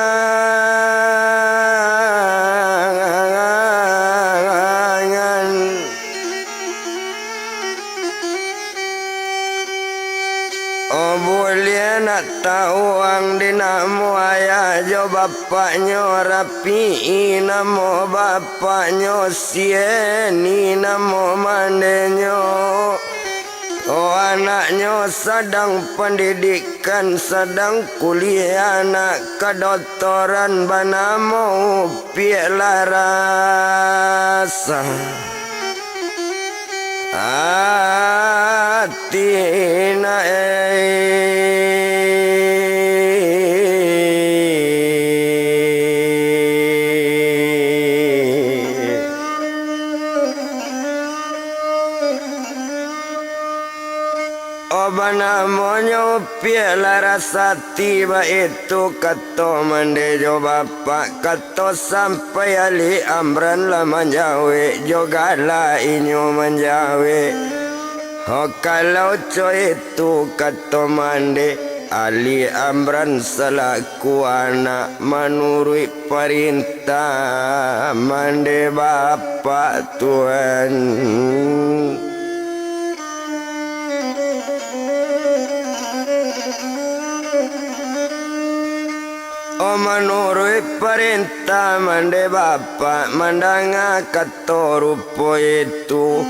Oh, buliah nak tawang di namo ayah jo bapaknyo, Rapi'i namo bapaknyo, Sieni namo mandenyo. Oh, anaknyo sadang pandidikan, sadang kuliah, anak kadotoran, banamo Upiak Laras. Ati nak, eh. Namonyo Upiak Larasati, baitu kato mande jo bapak, kato sampai Ali Amran lah manjawek, jo gala inyo manjawek. Ho kalau co itu kato mande, Ali Amran salaku anak manuruik parintah mande bapak tuan. Oh, manuruik parentah mande bapak, mandanga kato rupo itu,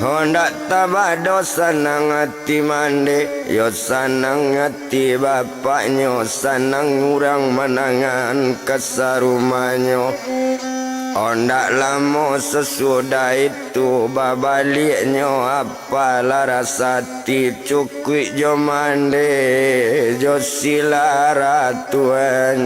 oh, ndak tabado sanang ati mande, yo sanang ati bapaknyo, sanang urang manangahan ka sarumahnyo. Oh, ndak lamo sasudah itu, babaliaknyo Upiak Larasati, cukuik jo mande jo sila ratuan.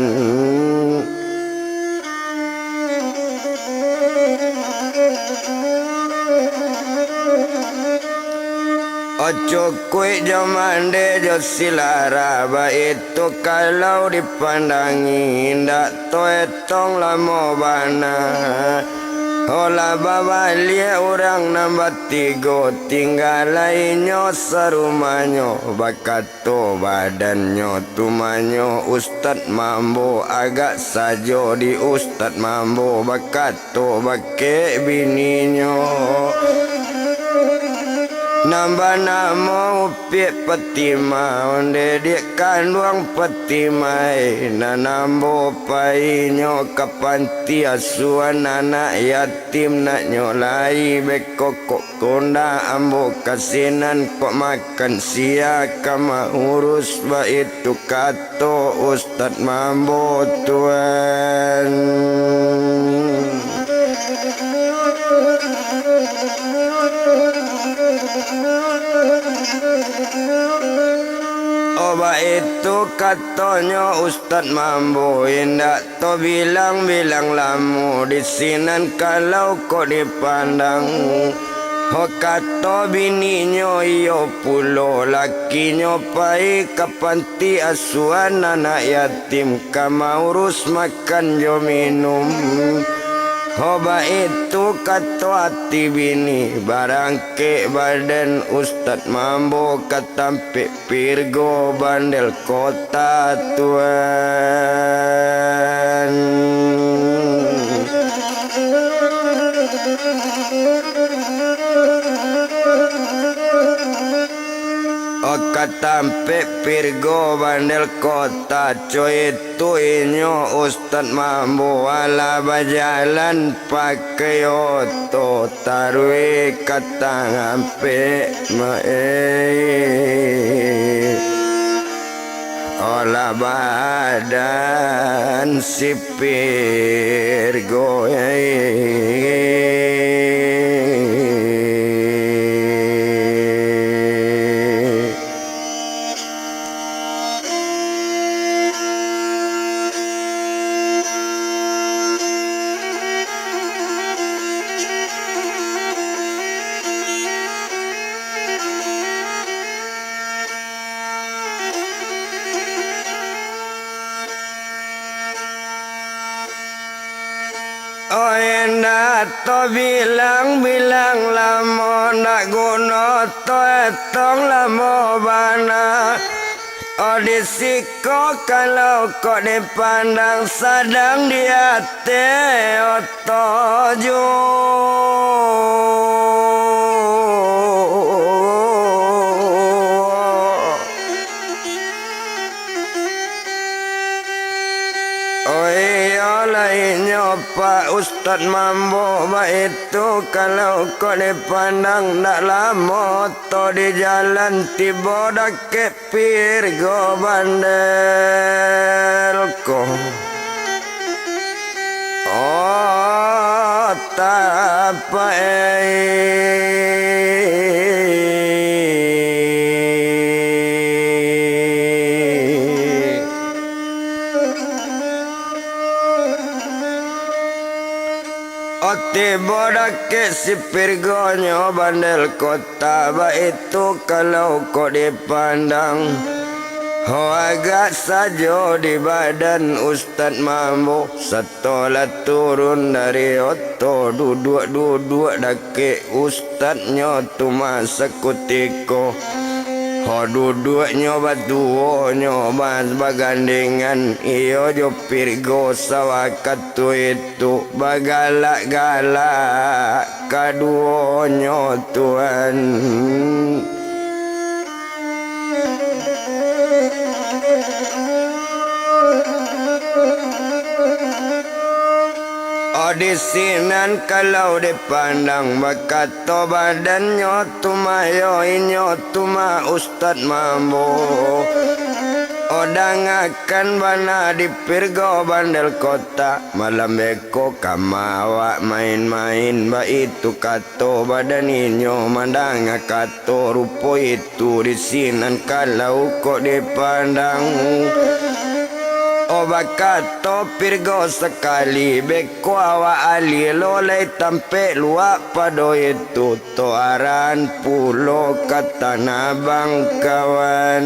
Oh, cukuik jo mande jo sila ra, baitu kalau dipandangi, indak taetong lamo bana. Oh, lah babaliak urang nan batigo, tingga lai inyo sarumahnyo, bakato badannyo tumahnyo Ustad Mambo, agak sajo di Ustad Mambo bakato bakeh bininyo. Nan banamo Upiak Patimah, onde diak kanduang Patimah, nan ambo painyo ka panti asuhan anak yatim, naknyo lai bekokok konda ambo ka sinan, kok makan sia ka maurus, baitu kato Ustad Mambo tuan. Oh, baitu katonyo Ustad Mambo, indak tabilang-bilang lamo di sinan kalau kok dipandang. Ho, kato bininyo, iyo pulo lakinyo pai ka panti asuhan anak yatim, ka maurus makan jo minum. Ho, baitu kato ati bini, barangkek badan Ustad Mambo ka tampek Pirgo Bandel Kota tuan. Oh, ka tampek Pirgo Bandel Kota, co itu inyo Ustad Mambo alah bajalan pakai oto taruih ka tampek ma-, eh. Olah badan si Pirgo, eh. Oh, indak tabilang-bilang lamo, ndak guno taetong lamo bana. Oh, di siko kalau kok dipandang, sadang di ateh oto juo. Oh, iyolah inyo Pak Ustad Mambo baitu, kalau kok dipandang ndak lamo oto di jalan, tibo dakek Pirgo Bandel ko. Oh, tapaik. Oh, Tibo dakek si Pirgonyo Bandel Kota, baitu kalau kok dipandang. Ho agak sajo di badan Ustad Mambo, sato lah turun dari oto, duduak-duduak dakek ustadnyo tu mah sakutiko. Ho duduaknyo batuonyo ba-, bagandengan, iyo jo Pirgo sawakatu itu. Tu bagalak-galak kaduonyo, Tuan. Oh, di sinan kalau dipandang, bakato badannyo tu mah, yo inyo tu mah Ustad Mambo. Oh, dangakan bana di Pirgo Bandel Kota. Malam beko ka ma awak main-main, baitu kato badan inyo mandanga kato rupo itu di sinan kalau kok dipandang. Oh, bakato Pirgo sakali, beko awak alih lo lai tampek luak pado itu. Toaran pulo ka Tanah Abang, kawan.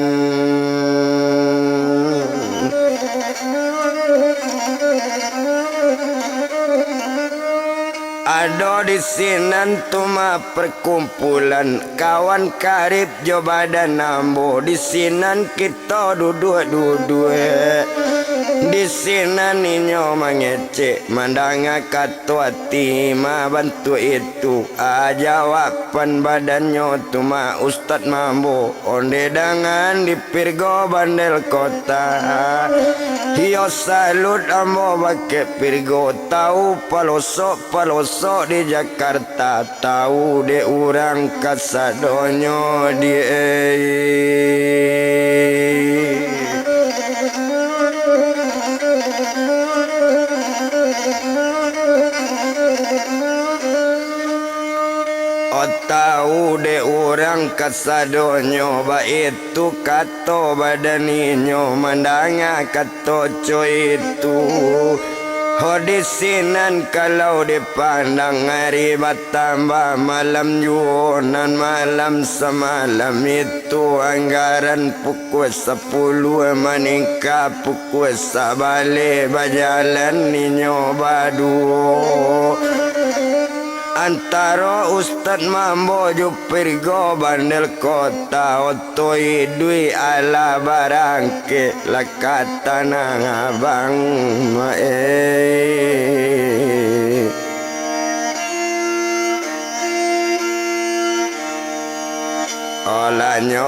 Ado di sinan tu mah perkumpulan kawan karib jo badan ambo. Di sinan kito duduak-duduak. Di sinan inyo mangecek, mandanga kato ati mah bantuak itu. Ah, jawaban badannyo tu mah Ustad Mambo, onde dangan di Pirgo Bandel Kota. Iyo salut ambo bakeh Pirgo, tau palosok-palosok di Jakarta, tau dek urang kasadonyo di. Oh, tau dek urang kasadonyo, baitu kato badan inyo mandanga kato co itu. Ho, di sinan kalau dipandang, ari batambah malam juo, nan malam samalam itu anggaran pukua sapuluah maningka pukua sabaleh bajalan inyo baduo. Antaro Ustad Mambo jo Pirgo Bandel Kota, oto iduik alah barangkek lah ka Tanah Abang, maeh. Olanyo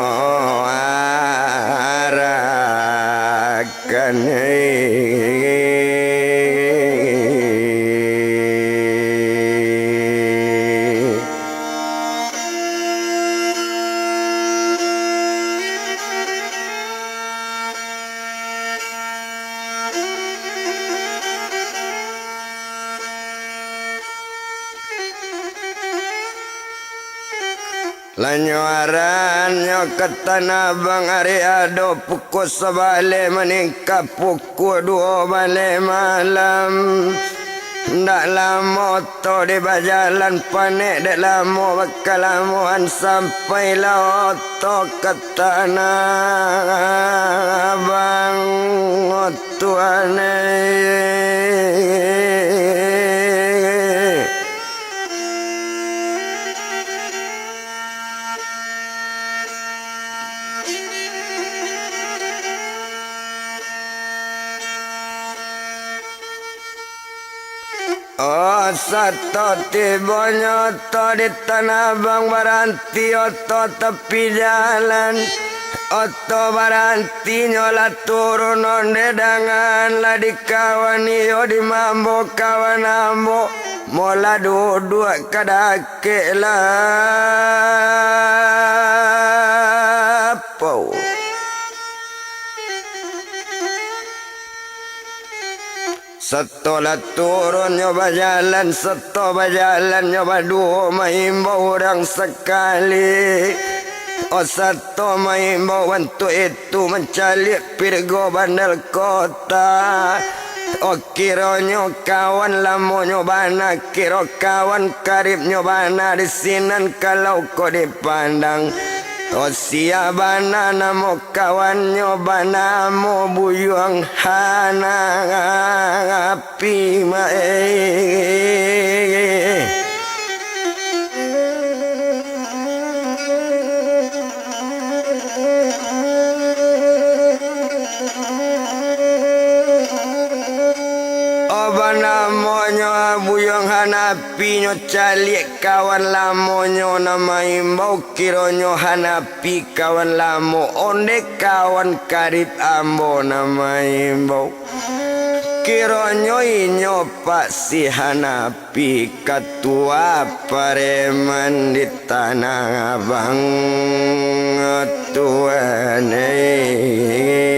arak kan. Lanyo arannyo ka Tanah Abang, ari ado pukua sabaleh maningka pukua duo baleh malam. Ndak lamo oto di bajalan, panek dek lamo bakalamoan, sampailah oto ka Tanah Abang, Tuan eh. Oh, sato tibonyo oto di Tanah Abang, baranti oto tapi jalan. Oto barantinyo lah turun onde dangan lah dikawani yo di Mambo kawan ambo. Molah duduak ka dakek lapau. Sato lah turun nyo bajalan, sato bajalan nyo baduo, maimbau urang sakali. Oh, sato maimbau bantuak itu, mancaliak Pirgo Bandel Kota. Oh, kironyo kawan lamonyo bana, kiro kawan karibnyo bana, di sinan kalau ko dipandang. Oh, sia bana namo kawannyo, banamo Buyuang Hanapi, ma-, eh. Oh, banamonyo Buyuang Hanapi, nyo caliak kawan lamonyo nan maimbau, kironyo Hanapi kawan lamo, onde kawan karib ambo nan maimbau. Kironyo inyo Pak Si Hanapi, katua pareman di Tanah Abang, tuan, eh.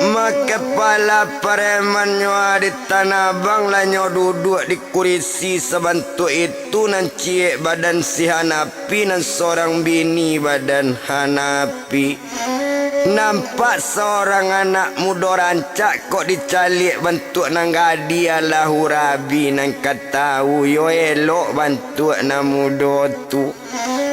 Ma, kapala paremannyo di Tanah Abang, lah nyo duduak di kurisi sabantuak itu, nan ciek badan si Hanapi, nan sorang bini badan Hanapi. Nampak sorang anak mudo rancak, kok dicaliak bantuak nan gadih, alah urabi nan ka tahu, yo elok bantuak nan mudo tu.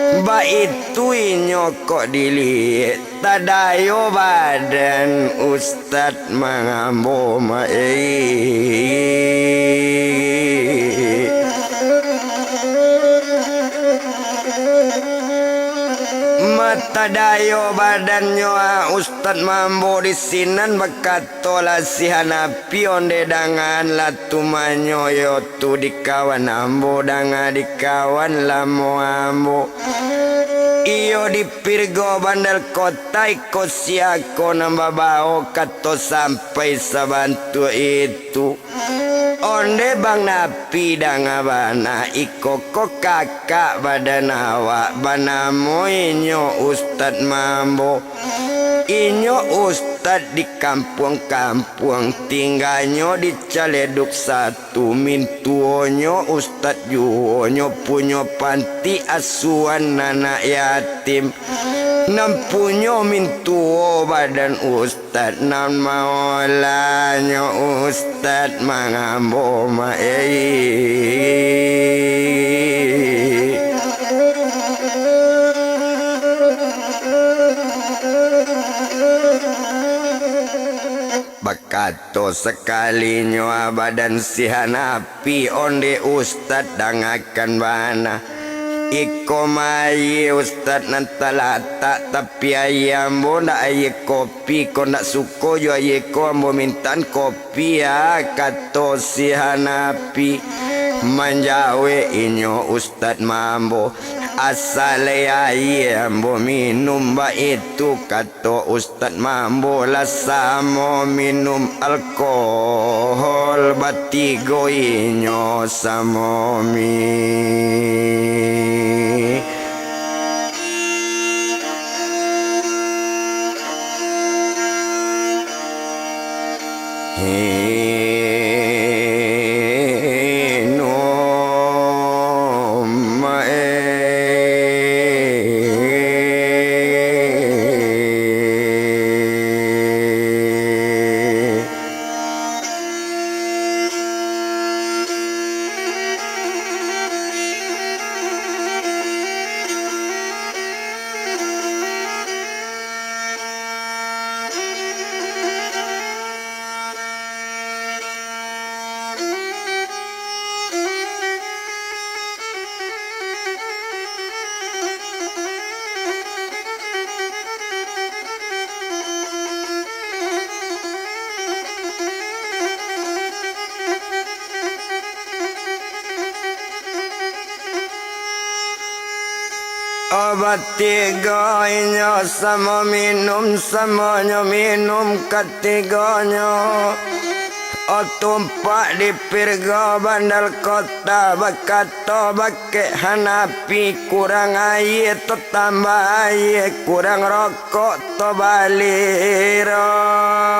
Baitu inyo kok diliek, tadayo badan Ustad Mambo, ma-, eh. Ma, tadayo badannyo, ah, Ustad Mambo di sinan, bakatolah si Hanapi, onde dangaanlah tumanyo yo tu di kawan ambo, danga di kawan lamo ambo. Iyo di Pirgo Bandal Kota, iko sia ko nan babao kato sampai sabantuak itu. Onde Bang Napi, danga bana, iko ko kakak badan awak, banamo inyo Ustad Mambo. Inyo ustad di kampuang-kampuang, tingganyo di Caleduk Satu, mintuonyo ustad juo, nyo punyo panti asuhan anak yatim. Nan punyo mintuo badan ustad, nan maolahnyo Ustad Mambo, ma-, eh. Bakato sakalinyo badan si Hanapi, onde ustad, dangakan bana. Iko ma aia ustad nan talatak, tapi aia ambo ndak aia kopi ko, ndak suko jo aia ko, ambo mintaan kopi, ah, kato si Hanapi. Manjawek inyo Ustad Mambo, asa lai aia ambo minum, baitu kato Ustad Mambo, lah samo minum alkohol, batigo inyo samo mi. Obat tigo inyo samo minum, samonyo minum katigonyo. O tumpak di Pirgo Bandal Kota, bakato bakeh Hanapi, kurang aia to tambah aia, kurang rokok to bali rokok.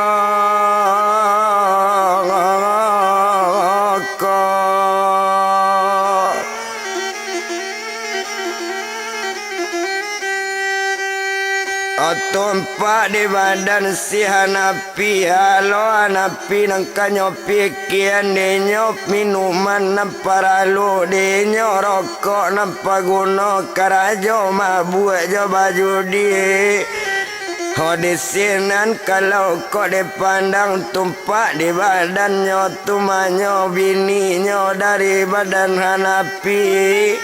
Di badan si Hanapi, alo Hanapi nan kanyo pikian, dinyo minuman nan paralu, dinyo rokok nan paguno, karajo mabuak jo bajudi. Ho di sinan kalau kok dipandang, tumpak di badannyo tumanyo bininyo dari badan Hanapi.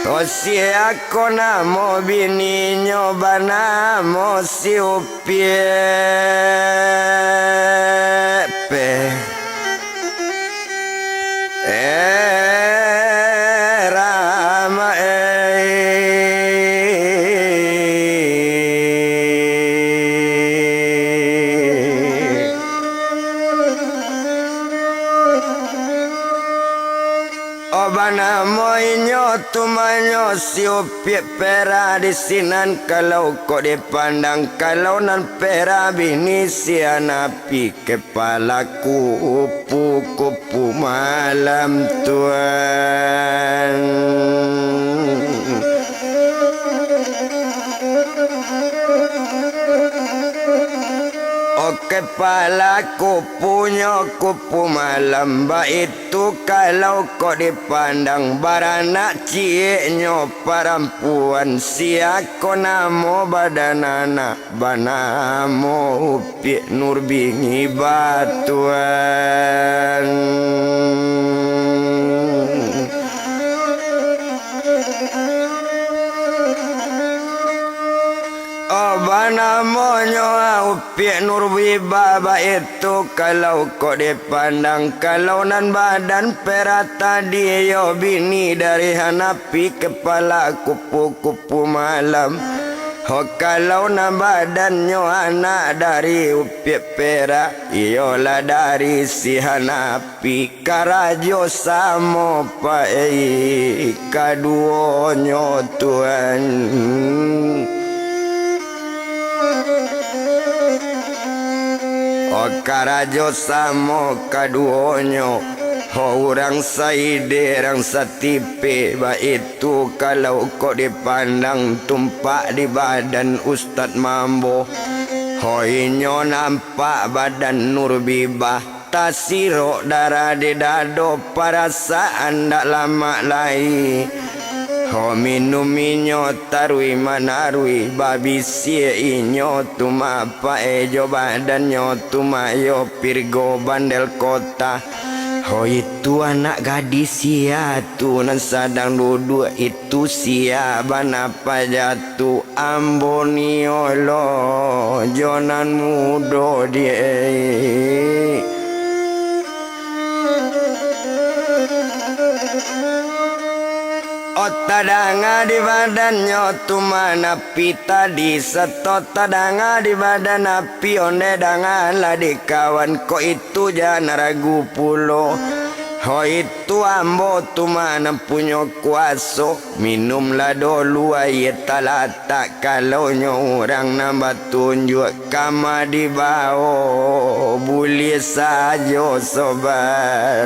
Ho sia ko namo bininyo, banamo si Upiak pe. Eh, Rama, eh. Oh, banamo inyo tumanyo si Upiak Perak di sinan, kalau kok dipandang, kalau nan perak bini si Hanapi, kepala kupu-kupu malam tuan. Oh, kepala kupunyo kupu malam, baitu kalau kok dipandang, baranak cieknyo parampuan, sia ko namo badan anak, banamo Upiak Nurbingibah tuan. Oh, banamonyo Upiak Nurbingibah, baitu kalau kok dipandang, kalau nan badan perak tadi, iyo bini dari Hanapi, kepala kupu-kupu malam. Ho, kalau nan badannyo anak dari Upiak Perak, iyolah dari si Hanapi. Karajo samo paik kaduonyo tuan. Oh, karajo samo kaduonyo, ho, urang saide, urang satipek, baitu kalau kok dipandang, tumpak di badan Ustad Mambo. Ho, inyo nampak badan Nurbingibah. Tasirok darah di dado, parasaan ndak lamak lai. Ho, minum inyo taruih manaruih, babisiak inyo tu mapaik jo badannyo tu, mayo pirgo bandel kota. Ho, itu anak gadih sia tu nan sadang duduak itu, sia bana paja tu. Ambo nio lo jo nan mudo diak. Oh, tadanga di badannyo tu ma Hanapi tadi, sato tadanga di badan Hanapi, ondeh dangan lah di kawan, kok itu jan ragu pulo. Ho, itu ambo tu ma nan punyo kuaso. Minumlah dolu aia talatak, kalonyo urang nan batunjuak, kama dibao buliah sajo, sobat.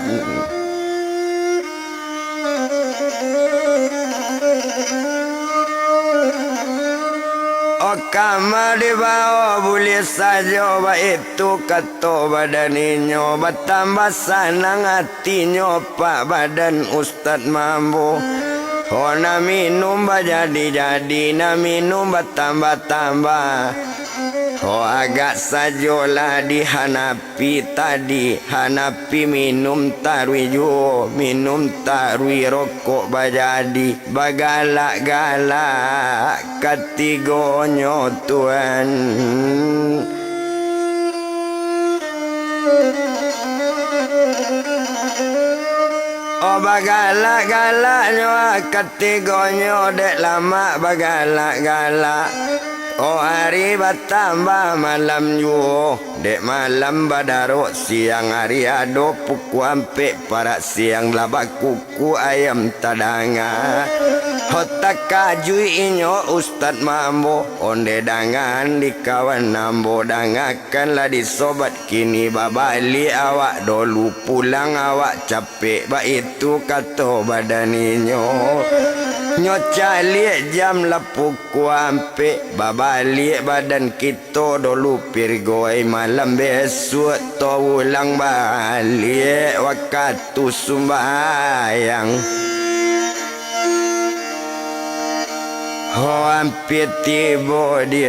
Oh, kama dibao buliah sajo, baitu kato badan inyo, batambah sanang ati. Tinyo pak badan Ustad Mambo. Ho, nan minum bajadi-jadi, nan minum batambah-tambah. Ho, agak sajolah di Hanapi tadi. Hanapi minum taruih juo, minum taruih rokok bajadi. Bagalak-galak katigonyo tuan. Oh, bagalak-galaknyo katigonyo, dek lamak bagalak-galak. Oh, ari batambah malam juo, dek malam badarok siang ari, ado pukua ampek parak siang lah baku ku ayam tadanga. Ho, takajuik inyo Ustad Mambo, ondeh dangan di kawan ambo, dangakanlah di sobat kini, babaliak awak dolu, pulang awak capek, baitu kato badan inyo. Nyo caliak jam lah pukua ampek, babaliak badan kito dulu Pirgo, ai malam besuak to ulang baliak wakatu sumbayang. Ho ampia tibo di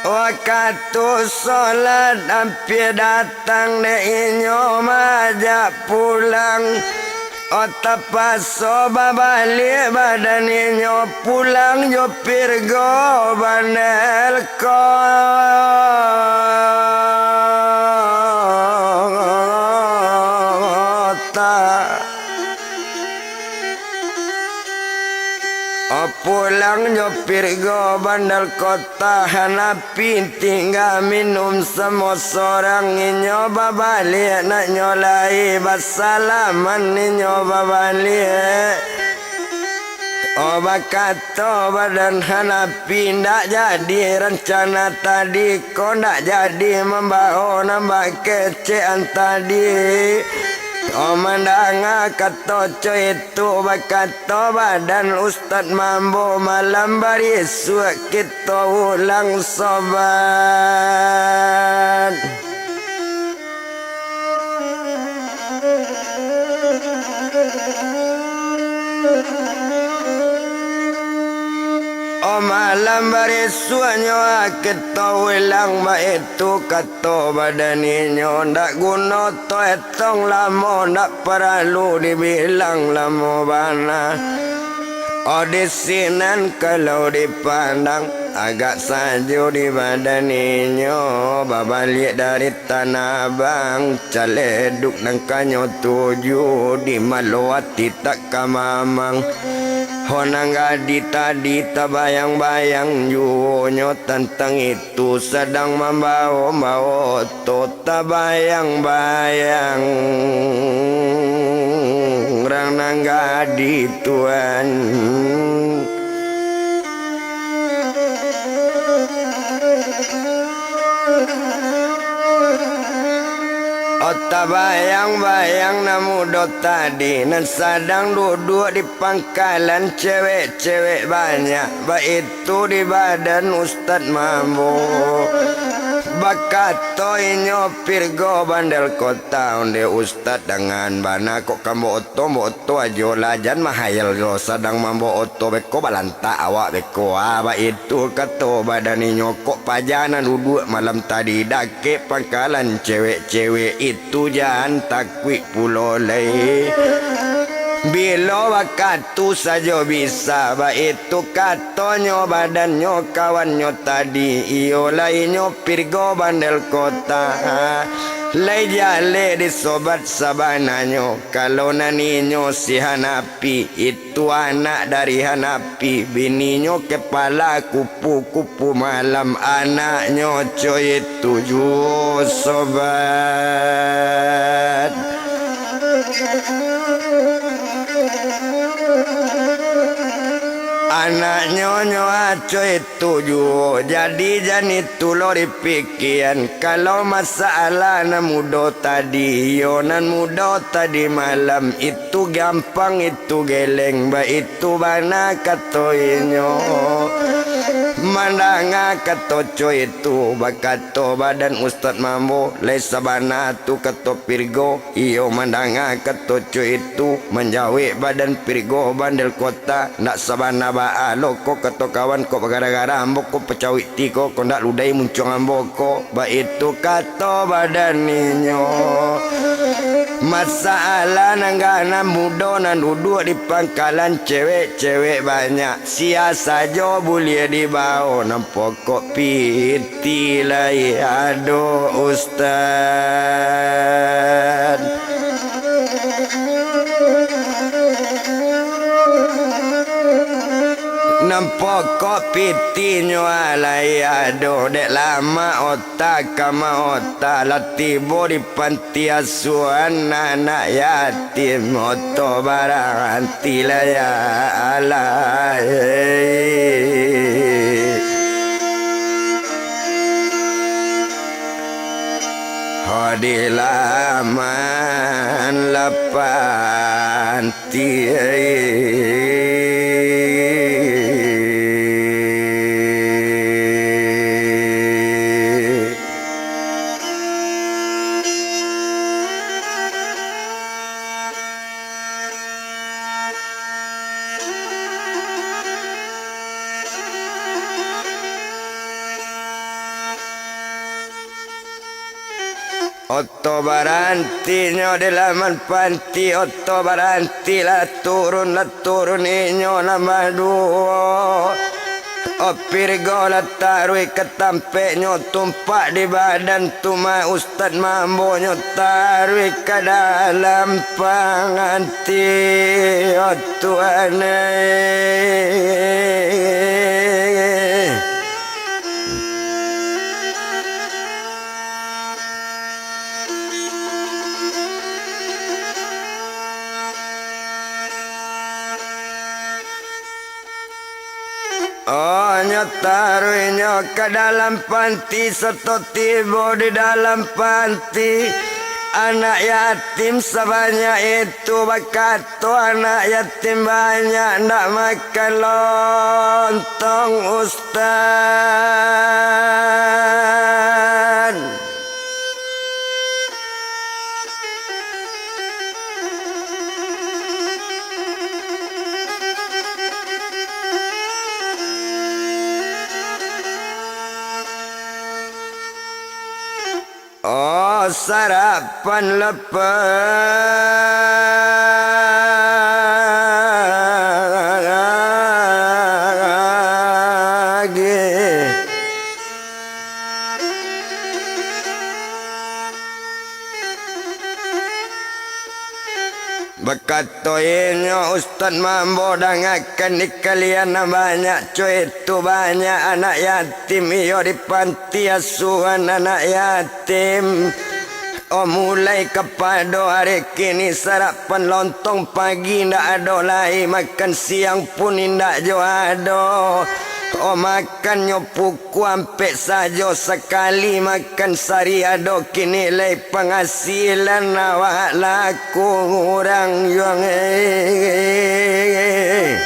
Wakatu solat ampia datang dek inyo maajak pulang. O tapaso babaliak badan inyo pulang jo Pirgo Bandel Kota. O pulang jo Pirgo Bandel Kota, Hanapi tingga minum samo sorang, inyo babaliak nak nyo lai basalaman inyo babaliak. O bakato badan Hanapi, ndak jadi rancana tadi ko, ndak jadi mambawo nan bakecekan tadi. O mandanga kato co itu, bakato badan Ustad Mambo, malam barisuak kito ulang sobat. O malam barisuaknyo, kito ulang baitu kato badan inyo, ndak guno to etong lamo, ndak paralu dibilang lamo bana. O di sinan kalau dipandang, agak sajo di badan inyo, babaliak dari Tanah Abang, caleduk nan kanyo tuju, di malo ati tak ka mamang. Ho nan gadih tadi tabayang-bayang juo nyo tantang itu, sadang mambawo-bawo oto tabayang-bayang. Urang nan gadih tuan. O tabayang-bayang nan mudo tadi, nan sadang duduak di pangkalan, cewek-cewek banyak, baitu di badan Ustad Mambo. Bakato inyo, Pirgo Bandel Kota, onde Ustad, dangan bana kok kambo oto, kambo oto ajo lah, jan mahayal lo, sadang mambo oto beko, balantak awak beko. Ah, baitu kato badan inyo, kok paja nan duduak malam tadi, dakek pangkalan cewek-cewek itu, jan takuik pulo lai. Bilo wakatu sajo bisa, baitu katonyo badannyo kawannyo tadi, iyo lai nyo Pirgo Bandel Kota. Lai jaleh di sobat sabananyo, kalau nan inyo si Hanapi, itu anak dari Hanapi, bininyo kepala kupu-kupu malam, anaknyo co itu juo sobat. Anaknyo nyo co itu juo, jadi jan itu lo dipikian. Kalau masalah nan mudo tadi, iyo nan mudo tadi malam, itu gampang, itu geleng, baitu bana kato inyo. Mandanga kato co itu, bakato badan Ustad Mambo, lai sabana tu kato Pirgo. Iyo mandanga kato co itu, manjawek badan Pirgo Bandel Kota, ndak sabana baa lo ko kato kawan ko, bagara-gara ambo ko pacawik ti ko, ko ndak ludai muncuang ambo ko, baitu kato badan inyo. Masalah nan ganam mudo nan duduak di pangkalan, cewek-cewek banyak, sia sajo buliah dibawo, nan pokok piti lai ado Ustad. Nan Pokok pitinyo alai ado, dek lama ota ka maota, lah tibo di panti asuhan anak yatim. Oto baranti lah ya Allah. Ho di laman lapan Oto barantinyo di laman panti, oto baranti lah turun, lah turun inyo lah baduo. Opirgo lah taruih ka tampeknyo, tumpak di badan tu mah Ustad Mambonyo taruih ka dalam panganti, oh Tuhan ai. Oh, nyo taruihnyo ka dalam panti, sato tibo di dalam panti, anak yatim sabanyak itu bakato, "Anak yatim banyak ndak makan lontong, Ustad." Oh, sarapan lapeh. Bakato inyo, "Ustad Mambo, dangakan di kalian nan banyak, co itu banyak anak yatim iyo di panti asuhan anak yatim. Oh, mulai kapado ari kini, sarapan lontong pagi indak ado lai, makan siang pun indak jo ado. Oh, makannyo pukua ampek sajo, sakali makan sari ado, kini lai pangasilan awak lah kurang juo, eh."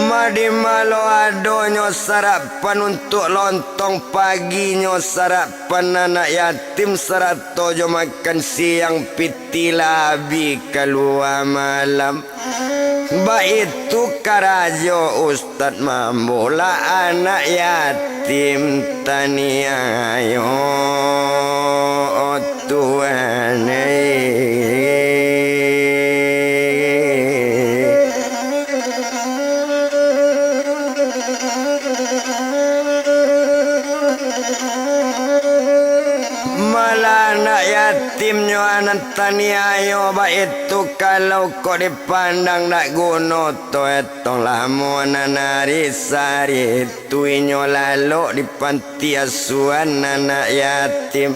Madimalo adonyo sarapan untuak lontong paginyo, sarapan anak yatim sarato jo makan siang, pitih lah abih kalua malam. Baitu karajo Ustad Mambo, lah anak yatim taniayo, oh Tuhan ai. Malah anak yatimnyo nan taniayo baitu, kalau kok dipandang dak guno, toh etong lamo nan ari sari tu inyo lalok di panti asuhan anak yatim.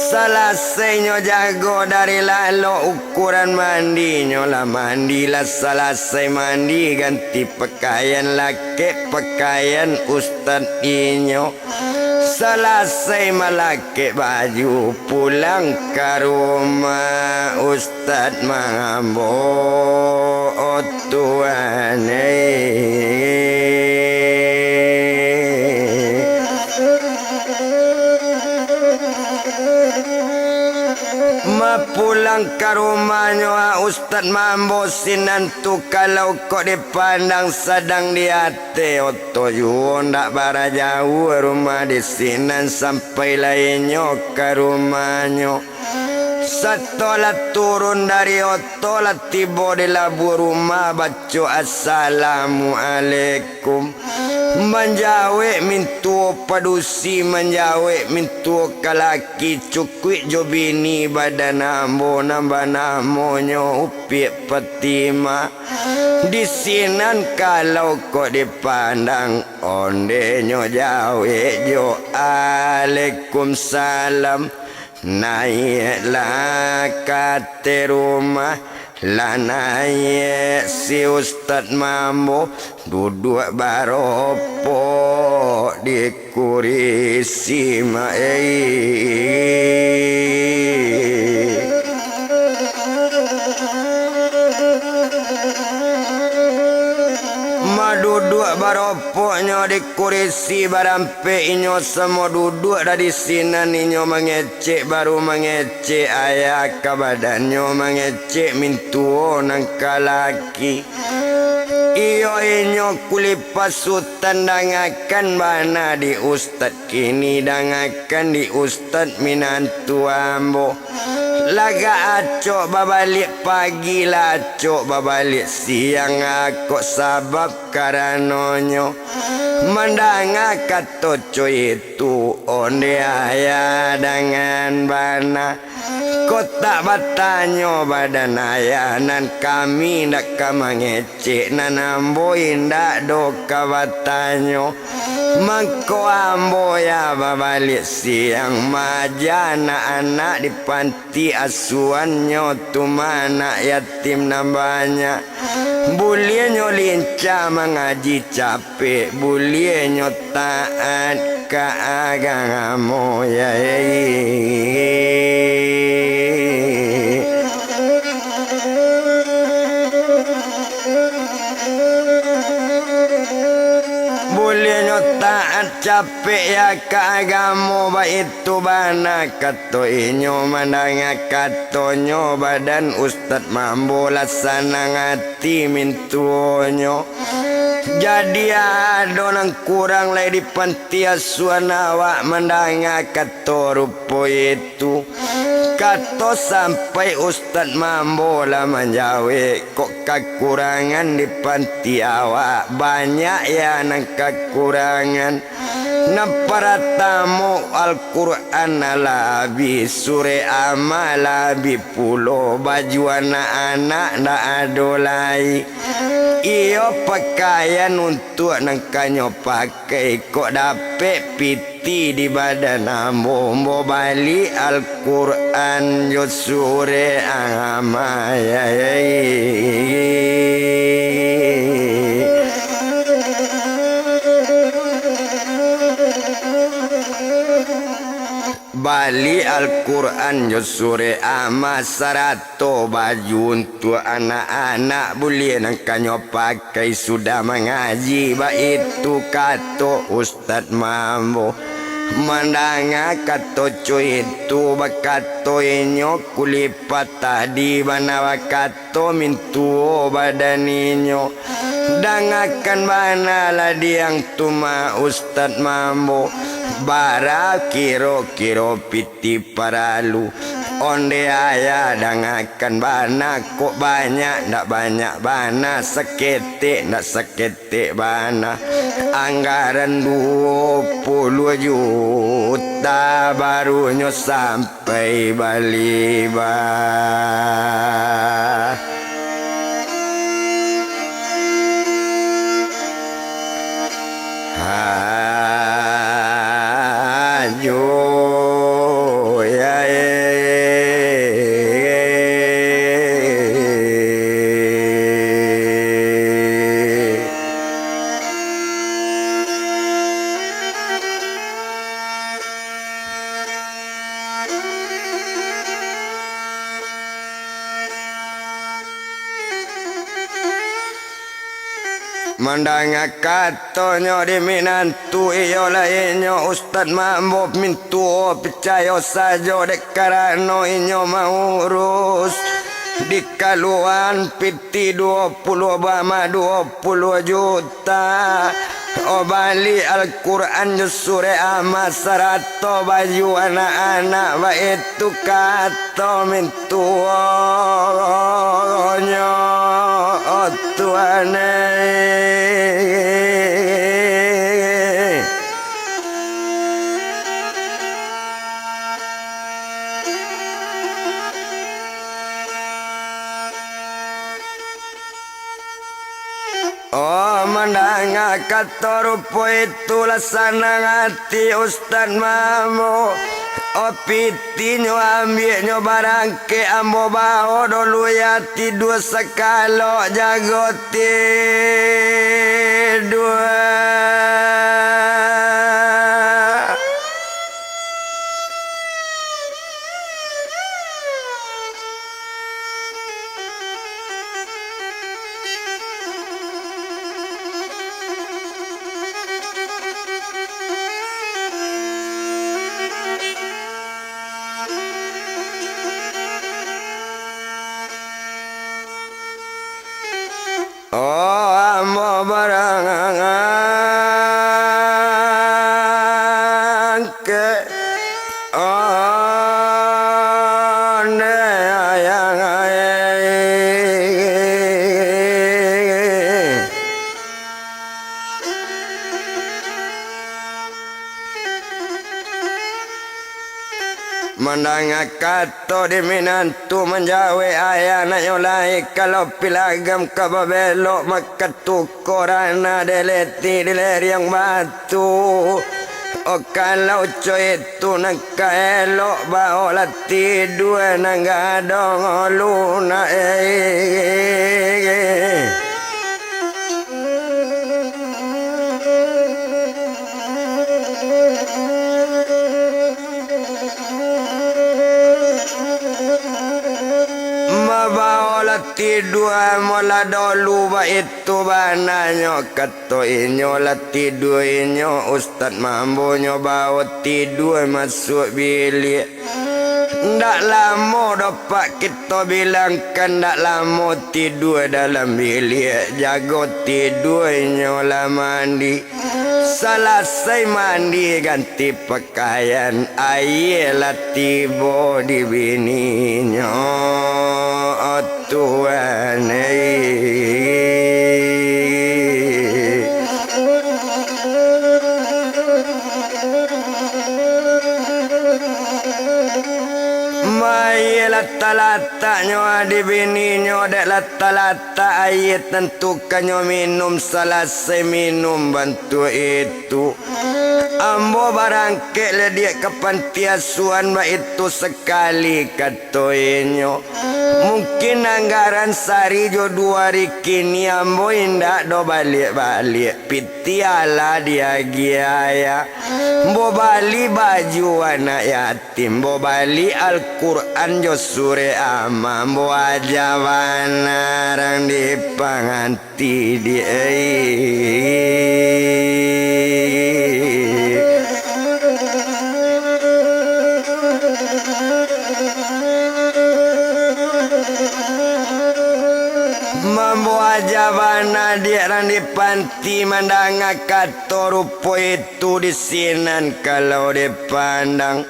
Salasai inyo jago dari lalok, ukuran mandinyo lah mandi, lah salasai mandi ganti pakaian, lakek pakaian ustad inyo. Salasai malakek baju, pulang ka rumah Ustad Mambo, oh Tuhan, eh. Mapulang ka rumahnyo, ah, Ustad Mambo sinan tu, kalau kok dipandang sadang di ateh, oto juo ndak bara jauah rumah di sinan, sampai lai inyo ka rumahnyo. Satolah turun dari oto, lah tibo di labuah rumah, baco assalamualaikum. Manjawek mintuo padusi, manjawek mintuo kalaki, cukuik jo bini badan ambo nan banamonyo Upiak Patimah. Di sinan kalau kok dipandang, ondenyo jawek jo alaikumsalam. Naiaklah ka ateh rumah, lah naiak si Ustad Mambo, duduak baropok di kurisi ma-, ei. Maduduak baropoknyo di kurisi baram- pek inyo samo duduak dari sinan, inyo mangecek, baru mangecek ayah ka badannyo, mangecek mintuo nan kalaki. Iyo, inyo kulipa Sutan, dangakan bana di Ustad kini, dangakan di Ustad minantu ambo. Lagak acok babaliak pagi, lah acok babaliak siang, akok sabab karanonyo mandanga kato co itu, onde ayah dangan bana. Kok tak batanyo badan ayah, nan kami indak ka mangecek, nan ambo indak doh ka batanyo. Mangko ambo ya babaliak siang, maaja anak-anak di panti asuhannyo tu, ma anak yatim nan banyak. Buliahnyo lincah mangaji capek, buliahnyo taat ka agamo, ya, ei. Buliahnyo taat capek ya ka agamo, baitu bana kato inyo, mandanga katonyo badan Ustad Mambo lah sanang ati mintuonyo. Jadi ado nan kurang lai di panti asuhan awak mandanga kato rupo itu. Kato sampai Ustad Mambo lah manjawek, kok kakurangan di panti awak, banyak ya nan kakurangan. Nan paratamo, Al-Quran alah abih, surek Amma lah abih pulo, baju anak-anak ndak ado lai. Iyo, pakaian untuak nan kanyo pakai, kok dapek piti di badan ambo, ambo bali Al-Quran jo surek Amma, ya, ya. Bali Al-Quran jo surek Amma sarato baju untuak anak-anak buliah nan kanyo pakai sudah mangaji, baitu kato Ustad Mambo. Mandanga kato co itu, bakato inyo, kulipa tadi bana bakato mintuo badan inyo. Dangakan bana lah diang tu ma Ustad Mambo, bara kiro-kiro piti paralu. Onde ayah, dangakan bana, kok banyak ndak banyak bana, saketek ndak saketek bana. Anggaran duo puluah juta barunyo sampai bali, bah. Ajo, ya, eh. Mandanga katonyo di minantu, iyo lah inyo Ustad Mambo mintuo, picayo sajo, dek karano inyo maurus di kaluan piti duo puluah bama duo puluah juta. O, bali Al-Quran jo surek Amma sarato baju anak-anak, baitu kato mintuonyo, o Tuhan, eh. Oh, mandanga kato rupo itu, lah sanang ati Ustaz Mamo. Oh, pitinyo ambiaknyo barangkek, ambo bao dulu ya, tidua sakalok jago tidua. Oh, ambo barangkek. Oh, ne ayang ai. Mandanga kato di minantu manjawek, ayah anaknyo lai, kalau pilagam ka babelok, maka tuko ranah deleti di leriang batu. Oh, kalau co itu nan ka elok, baolah tidua nan gadong lunak, eh. Mabaolah tidua, molah dolu baitu bananyo, kato inyo lah tidua inyo, Ustaz Mambonyo bao tidua masuak biliak. Ndak lamo doh, Pak, kito bilangkan, ndak lamo tidua dalam biliak, jago tidua inyo lah mandi. Salasai mandi ganti pakaian, aia lah tibo di bininyo, oh Tuhan, eh. Mailah talataknyo di bininyo, dek lah talatak aia, tantu ka nyo minum. Salasai minum bantuak itu, ambo barangkek ladiak ka panti asuhan baitu sakali, kato inyo. Mungkin anggaran sahari jo duo ari kini ambo indak doh baliak-baliak. Piti alah diagiah ayah. Ambo bali baju anak yatim, ambo bali Al-Quran jo surek Amma, ambo aja bana rang di panganti di, eh. Mambo aja bana diak rang di panti mandanga kato rupo itu di sinan, kalau dipandang.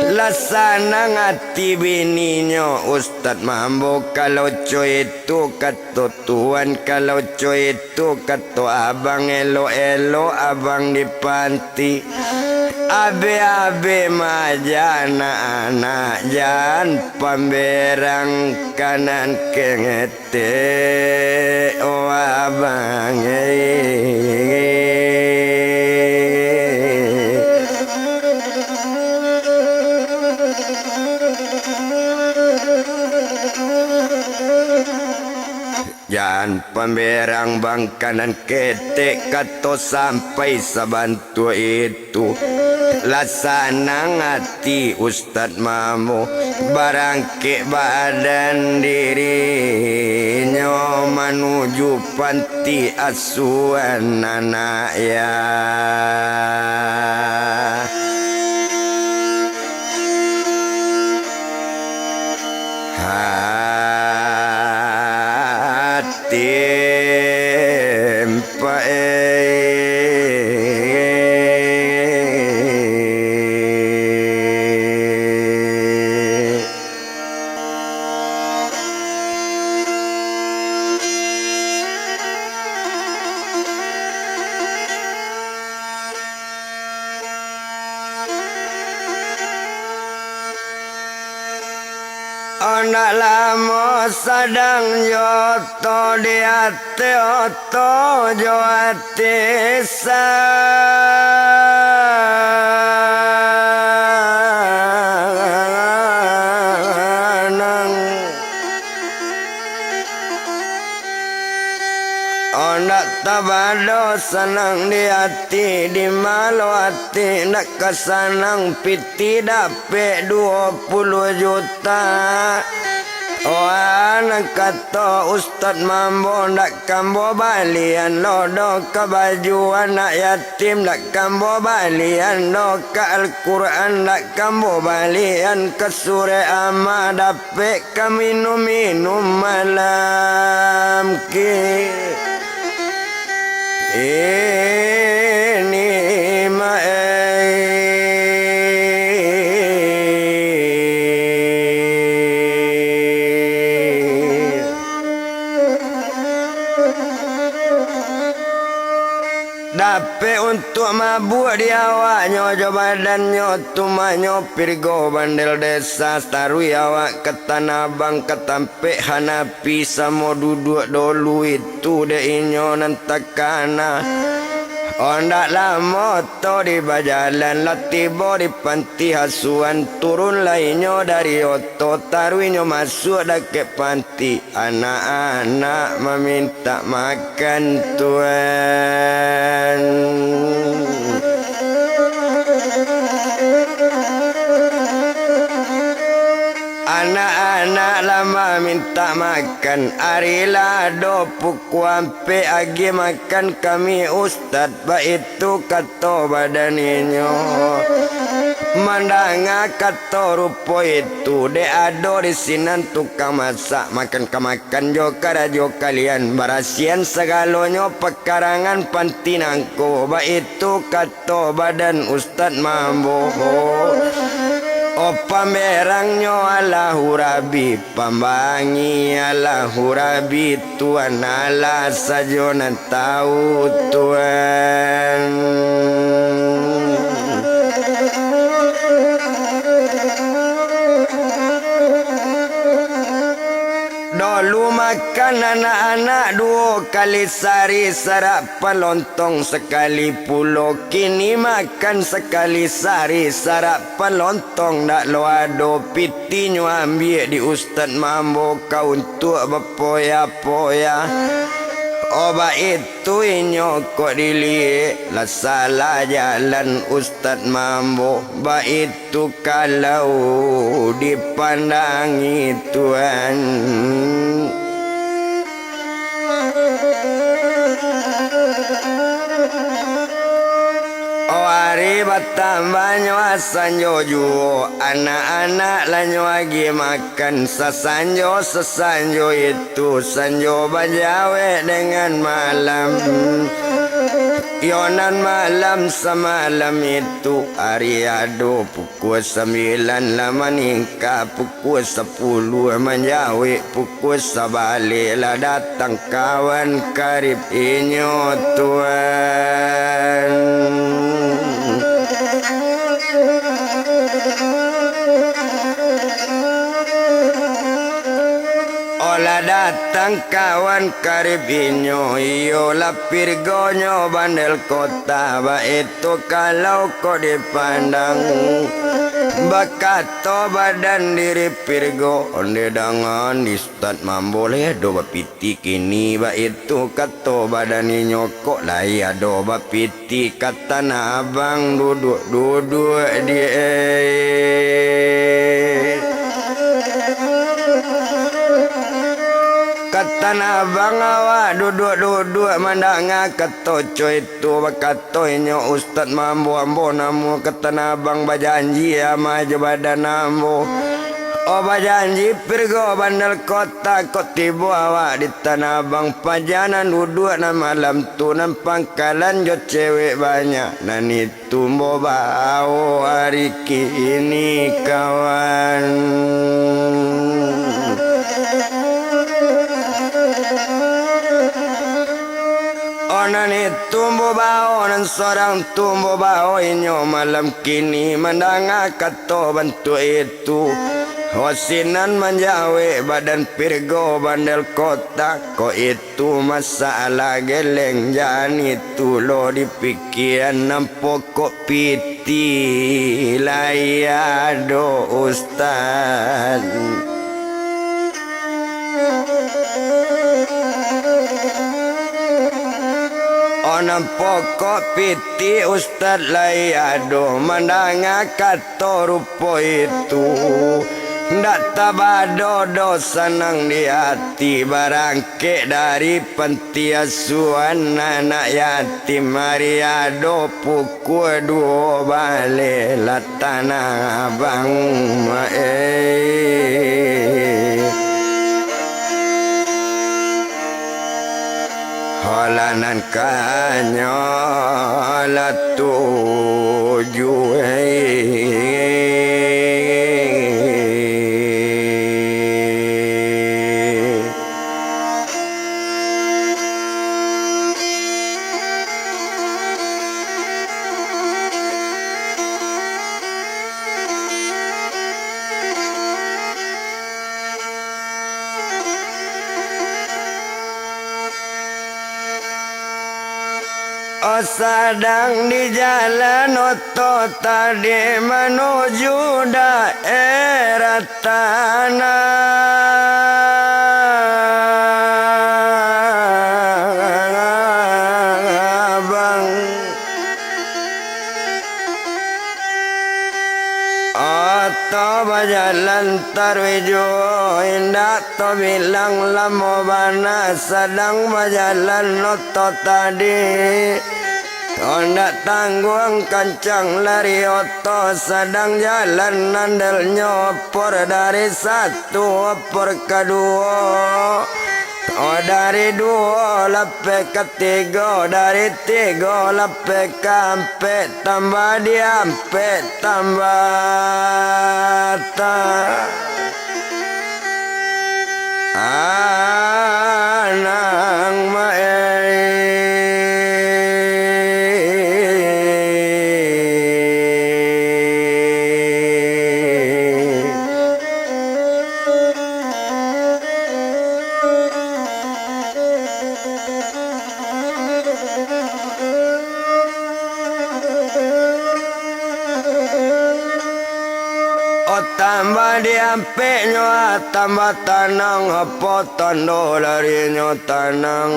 Lah sanang ati bininyo Ustaz Mambo, kalau co itu kato tuan, kalau co itu kato abang, elok-elok abang di panti. Abih-abih maaja anak-anak, jan pamberang ka nan ketek, o abang, eh. Jan pamberang bang ka nan ketek, kato sampai sabantuak itu. Lah sanang ati Ustaz Mambo, barangkek badan dirinyo manuju panti asuhan anak, ya. Hatim pae. Ndak lamo Sadang jo oto di ati, oto jo ati sanang. Ondak tabado sanang di ati, di malo ati ndak ka sanang, piti dapek duo puluah juta. Wah, nan kato Ustad Mambo, ndak kambo balian lo doh ka baju anak yatim, ndak kambo balian doh ka Al-Quran, ndak kambo balian ka surek Amma, dapek ka minum-minum malam ki-, ini ma-, eh. Dapek untuak mabuak di awaknyo jo badannyo, tumaknyo Pirgo Bandel Desa, taruih awak ka Tanah Abang, ka tampek Hanapi, samo duduak dolu itu dek inyo nan takana. Ondak lamo oto di bajalan, lah tibo di panti asuhan, turunlah inyo dari oto, taruih inyo masuak dakek panti. Anak-anak mamintak makan, Tuan. Anak-anak lah mamintak makan, ari lah ado pukua ampek, agiah makan kami, Ustad, baitu kato badan inyo. Mandanga kato rupo itu, dek ado di sinan tukang masak, makan ka makan jo karajo kalian, barasiahan sagalonyo pakarangan panti nangko, baitu kato badan Ustad Mambo. Oh, pamberangnyo Allahu Rabbi, pambangi Allahu Rabbi, Tuan Allah sajo nan tahu, Tuan. Dolu makan anak-anak duo kali sari, sarak palon- tong sakali pulo, kini makan sakali sari, sarak palontong ndak lo ado, pitinyo ambiak di Ustad Mambo ka untuak bapoya-poya. Oh, baitu inyo kok diliek, lah salah jalan Ustad Mambo, baitu tu kalau dipandangi, Tuan. Oh, ari batambahnyo sanjo juo, anak-anak lah nyo agiah makan sasanjo-sasanjo itu, sanjo bajawek dengan malam. Iyo nan malam samalam itu, ari ado pukua sambilan lah maningka, pukua sapuluah manjawek, pukua sabaleh lah datang kawan karib inyo, Tuan. Oh, lah datang kawan karib inyo, iyolah Pirgonyo Bandel Kota, baitu kalau kok dipandang. Bakato badan diri Pirgo, onde dangan di Ustad Mambo lai ado bapiti kini, baitu kato badan inyo, kok lai ado bapiti ka Tanah Abang duduak-duduak di, eh. Ka Tanah Abang awak duduak-duduak mandanga kato co itu, bakato inyo, Ustad Mambo, ambo namuah ka Tanah Abang bajanji ama jo badan ambo. Oh, bajanji Pirgo Bandel Kota, kok tibo awak di Tanah Abang, paja nan duduak nan malam tu, nan pangkalan jo cewek banyak, nan itu ambo bao ari kini, kawan. Oh, nan itu ambo bao, nan sorang tu ambo bao, inyo malam kini mandanga kato bantuak itu. Ho sinan manjawek badan pirgo bandel kotak, kok itu masalah geleng jani tu lo dipikian nan pokok piti lai ado ustaz. Oh, nan pokok piti ustaz lai ado mandanga kato rupo itu. Ndak tabado doh sanang di ati, barangkek dari panti asuhan anak yatim, ari ado pukua duo baleh lah Tanah Abang, mak, eh. Halanan kanyo lah tuju, eh. Oh, sadang di jalan oto tadi manuju daerah Tanah Abang. Oto bajalan taruih juo, indak tabilang lamo bana, sadang bajalan oto tadi. Ndak tangguang kancang lari oto, sadang jalan andalnyo, opor dari satu, opor kaduo, oh, dari duo lapeh ka tigo, dari tigo lapeh ka ampek, tambah di ampek tambah ta-, anang ma-, eh. Oh, tambah diampeknyo, ah, tambah tanang, apo tando larinyo tanang.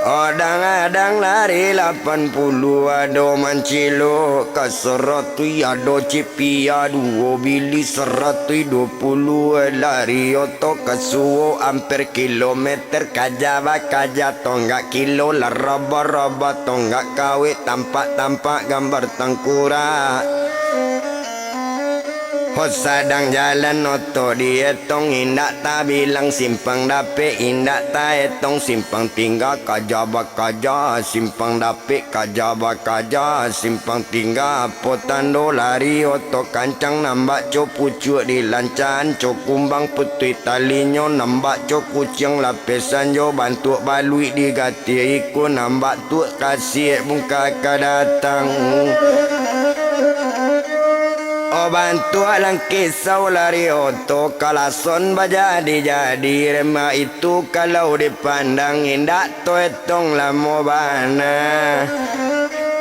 Odang-adang lari lapan puluah, ado mancilok ka saratuih, ado cipiah duo bili saratuih duo puluah, lari oto ka suok amper kilometer. Kaja bakaja tonggak kilo, lah roboh-roboh tonggak kawek, tampak-tampak gambar tangkurak. Ho sadang jalan oto dietong, indak tabilang simpang dapek, indak taetong simpang tingga. Kaja bakaja simpang dapek, kaja bakaja simpang tingga. Apo tando lari oto kancang, nan bak co pucuak di lancaan, co kumbang putuih talinyo, nan bak co kuciang lapeh sanjo, bantuak baluik di gatiah iko, nan bak tuak kasiak bungka ka datang. Oh, bantuak langkisau lari oto, kalason bajadi-jadi, remak itu kalau dipandang, indak taetong lamo bana.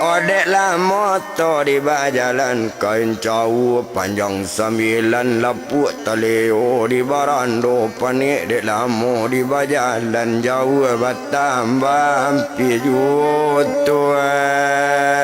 Oh, dek lamo oto di bajalan, kain cawua panjang sambilan, lapuak taleo di barando panek, dek lamo di bajalan jauah batambah ampia juo, Tuan.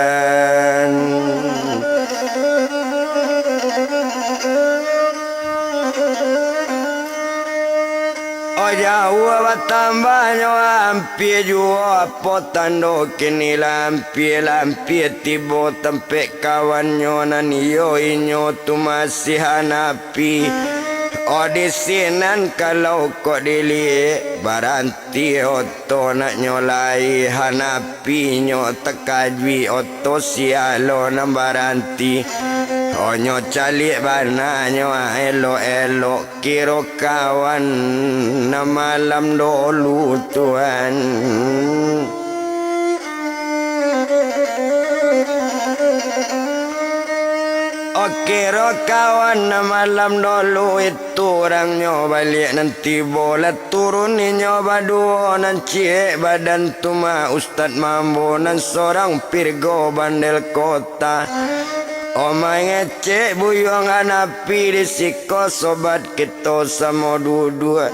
Oh, jauah batambahnyo ampia juo, apo tando kini lah ampia, lah ampia tibo tampek kawannyo nan iyo inyo tu masih hanapi. Oh, di sinan kalau kok diliek, baranti oto naknyo lai, hanapinyo takajuik oto sialo nan baranti. Onyo caliak bananyo elok-elok, kiro kawan nan malam dolu, Tuan. Kiro kawan nan malam dulu itu, urangnyo baliak nan tibo, lah turun inyo baduo, nan ciek badan tu mah Ustad Mambo, nan sorang Pirgo Bandel Kota. Oh mangecek buyuang Hanapi di siko, sobat kito samo duduak.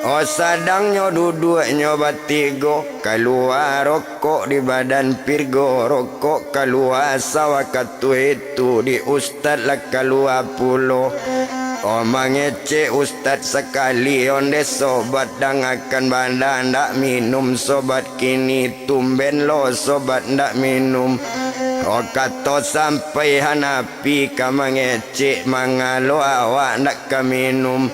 Oh sadangnyo duduaknyo batigo, kalua rokok di badan Pirgo, rokok kalua sawakatu itu di Ustad lah kalua pulo. Oh mangecek Ustad sakali, onde sobat dangakan bana ndak minum sobat kini, tumben lo sobat ndak minum. Oh kato sampai Hanapi ka mangecek, mangalo awak ndak ka minum.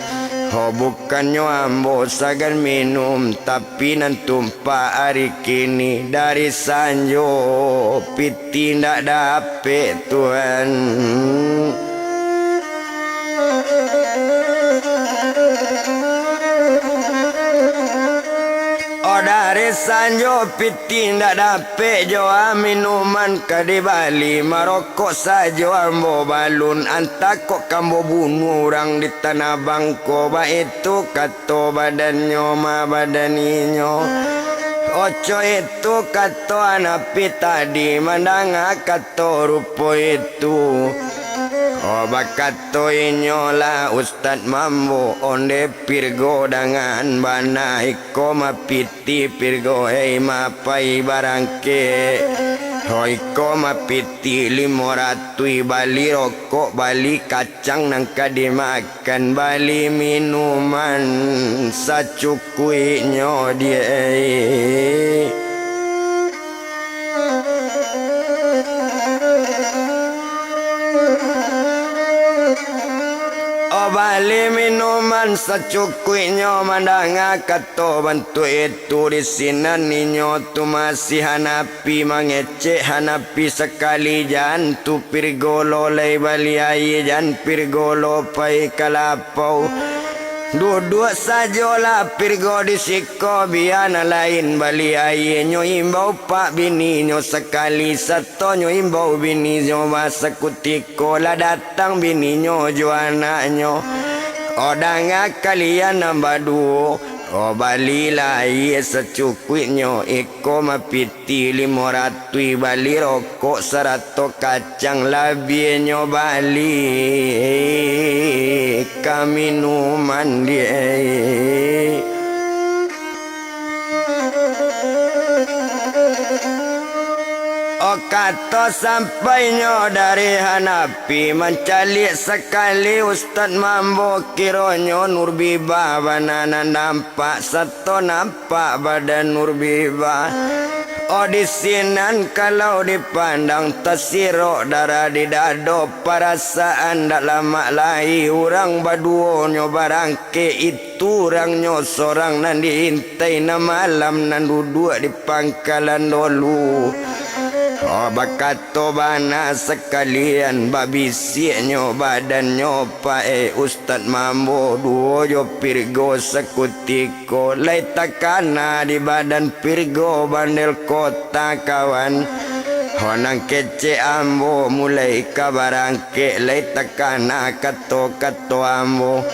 Oh bukannyo ambo sagan minum, tapi nan tumpak ari kini dari sanjo piti ndak dapek tuan. Oh dari sanjo piti indak dapek jo a minuman ka dibali, marokok sajo ambo balun, antah kok ka ambo bunuah urang di Tanah Abang ko, baitu kato badannyo mah badan inyo. Oco itu kato Hanapi tadi, mandanga kato rupo itu. Oh bakato inyo lah Ustad Mambo, onde Pirgo dangan bana, iko mah piti Pirgo hei mapai barangkek. Hoi ko mah piti limo ratuih, bali rokok, bali kacang nan ka dimakan, bali minuman sacukuiknyo diai. Oh bali minuman sacukuiknyo, mandanga kato bantuak itu di sinan inyo tu masih Hanapi mangecek, Hanapi sakali jan tu Pirgo lo lai bali aia, jan Pirgo lo pai ka lapau. Duduak sajolah Pirgo di siko, bia nan lain bali aia, nyo imbau pak bininyo sakali, sato nyo imbau bininyo basakutiko, lah datang bininyo jo anaknyo. Oh danga kalian nan baduo, oh balilah aia sacukuiknyo, iko mah piti limo ratuih, bali rokok sarato kacang, labiahnyo bali ka minuman diai. Oh kato sampainyo dari Hanapi, mancaliak sakali Ustad Mambo, kironyo Nurbibah bana nan nampak, sato nampak badan Nurbibah. Oh di sinan kalau dipandang, tasirok darah di dado, parasaan dak lamak lai, urang baduonyo barangkek, itu urangnyo sorang nan diintai, nan malam nan duduak di pangkalan dolu. Oh bakato bana sakalian, babisiaknyo badannyo paek Ustad Mambo, duo jo Pirgo sakutiko. Ko lai takana di badan Pirgo Bandel Kota kawan. Ho nan kecek ambo mulai ka barangkek, lai takana kato-kato ambo.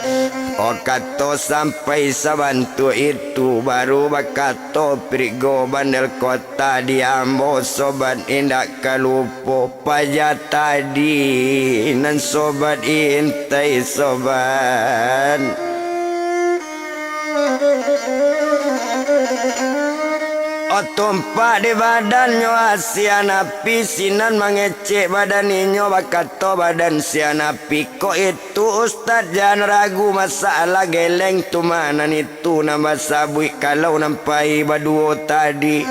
Oh kato sampai sabantuak itu, baru bakato Pirgo Bandel Kota di ambo, sobat indak ka lupo. Paja tadi nan sobat intai sobat. Oh tumpak di badannyo asian api, sinan mangecek badan inyo, bakato badan sian api, kok itu Ustad jan ragu, masalah geleng tu mah nan itu. Tu nan basabuik kalau nan pai baduo tadi.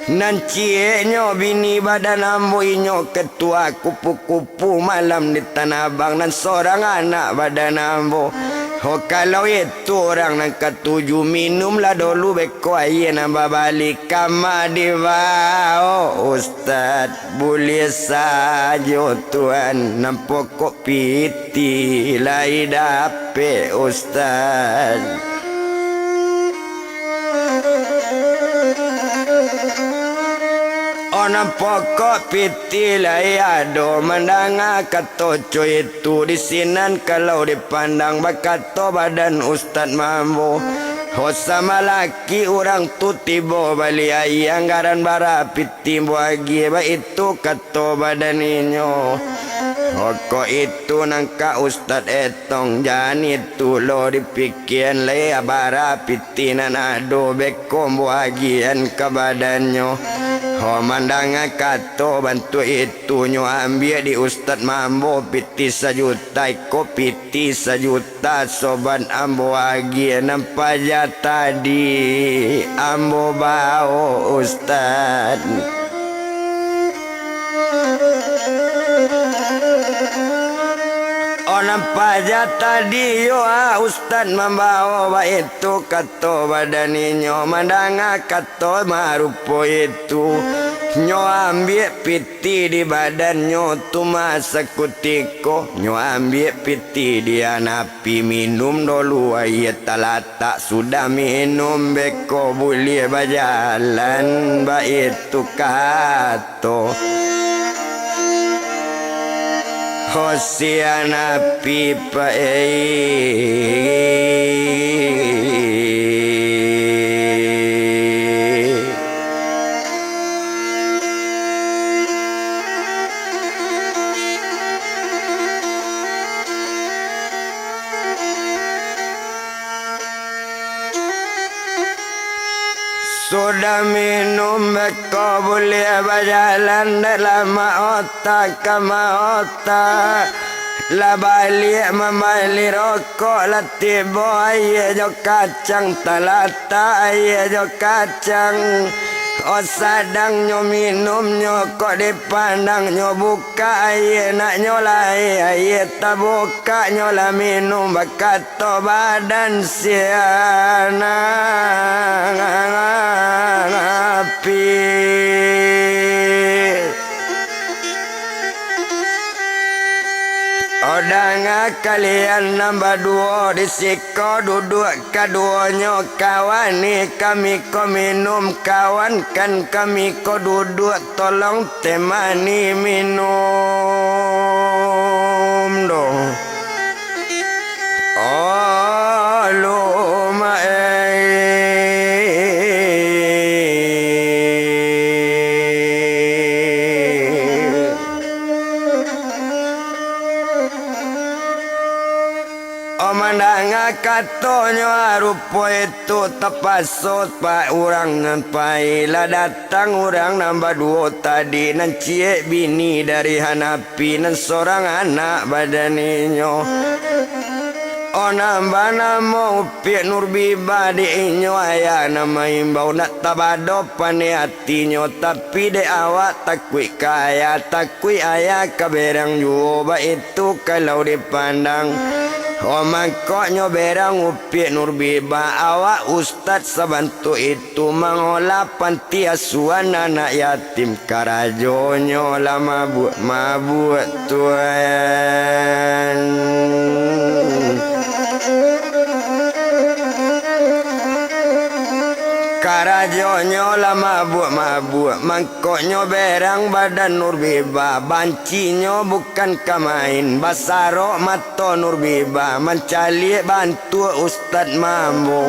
Nan cieknyo bini badan ambo, inyo ketua kupu-kupu malam di Tanah Abang, nan sorang anak badan ambo. Ho, kalau itu urang nan katuju, minumlah dulu beko aia nan babali, kama dibao Ustad. Buliah sajo tuan, nan pokok piti lai dapek Ustad. Nan pokok pitih lai ado, mandanga kato co itu, di sinan kalau dipandang, bakato badan Ustad Mambo, "Ho, samalaki urang tu tibo bali aia, anggaran bara pitih ambo agiah," baitu kato badan inyo. Pokok itu nan ka Ustad etong, jan itu lo dipikian lai, bara pitih pitih nan ado, beko ambo agiahan ka badannyo. Ho, mandanga kato bantuak itu, nyo ambiak di Ustad Mambo pitih sajuta, iko pitih sajuta, sobat, ambo agiah nan paja tadi, ambo bao, Ustad. Oh, nan paja tadi yo, ah, Ustad mambao, baitu kato badan inyo. Mandanga kato marupo itu, nyo ambiak pitih di badannyo tu, ma sakutiko nyo ambiak pitih di Hanapi, minum dulu aia talatak. Tak sudah minum, beko buliah bajalan, baitu kato Hosiana Pipa, eh. Sudah minum, beko buliah bajalan, dek lah maota ka maota. Lah baliak mambali rokok, lah tibo aia jo kacang, talatak aia jo kacang. Oh, sadang nyo minum, nyo kok dipandang, nyo bukak aia, nak nyo lai aia tabukak, nyo lah minum, bakato badan Hosiana Pipa. Oh, danga kalian nan baduo, di siko duduak kaduonyo, kawani kami ko minum, kawankan kami ko duduak, tolong temani minum doh. Oh, luma, eh. Oh, mandanga katonyo, ah, rupo itu tapaso, Pak, urang nan pai. Lah datang urang nan baduo tadi, nan ciek bini dari Hanapi, nan sorang anak badan inyo. Oh, nan banamo Upiak Nurbiba, dek inyo ayah nan maimbau, nak tabado paneh atinyo, tapi dek awak takuik ka ayah, takuik ayah ka berang juo, baitu kalau dipandang. Oh, mangkonyo berang Upiak Nurbiba, awak ustad sabantuak itu mangolah panti asuhan anak yatim. Karajonyo lah mabuak-mabuak, Tuan. Karajonyo lah mabuak-mabuak, mangkonyo berang badan Nurbiba, bancinyo bukan ka main, basarok mato Nurbiba, mancaliak bantuak Ustad Mambo.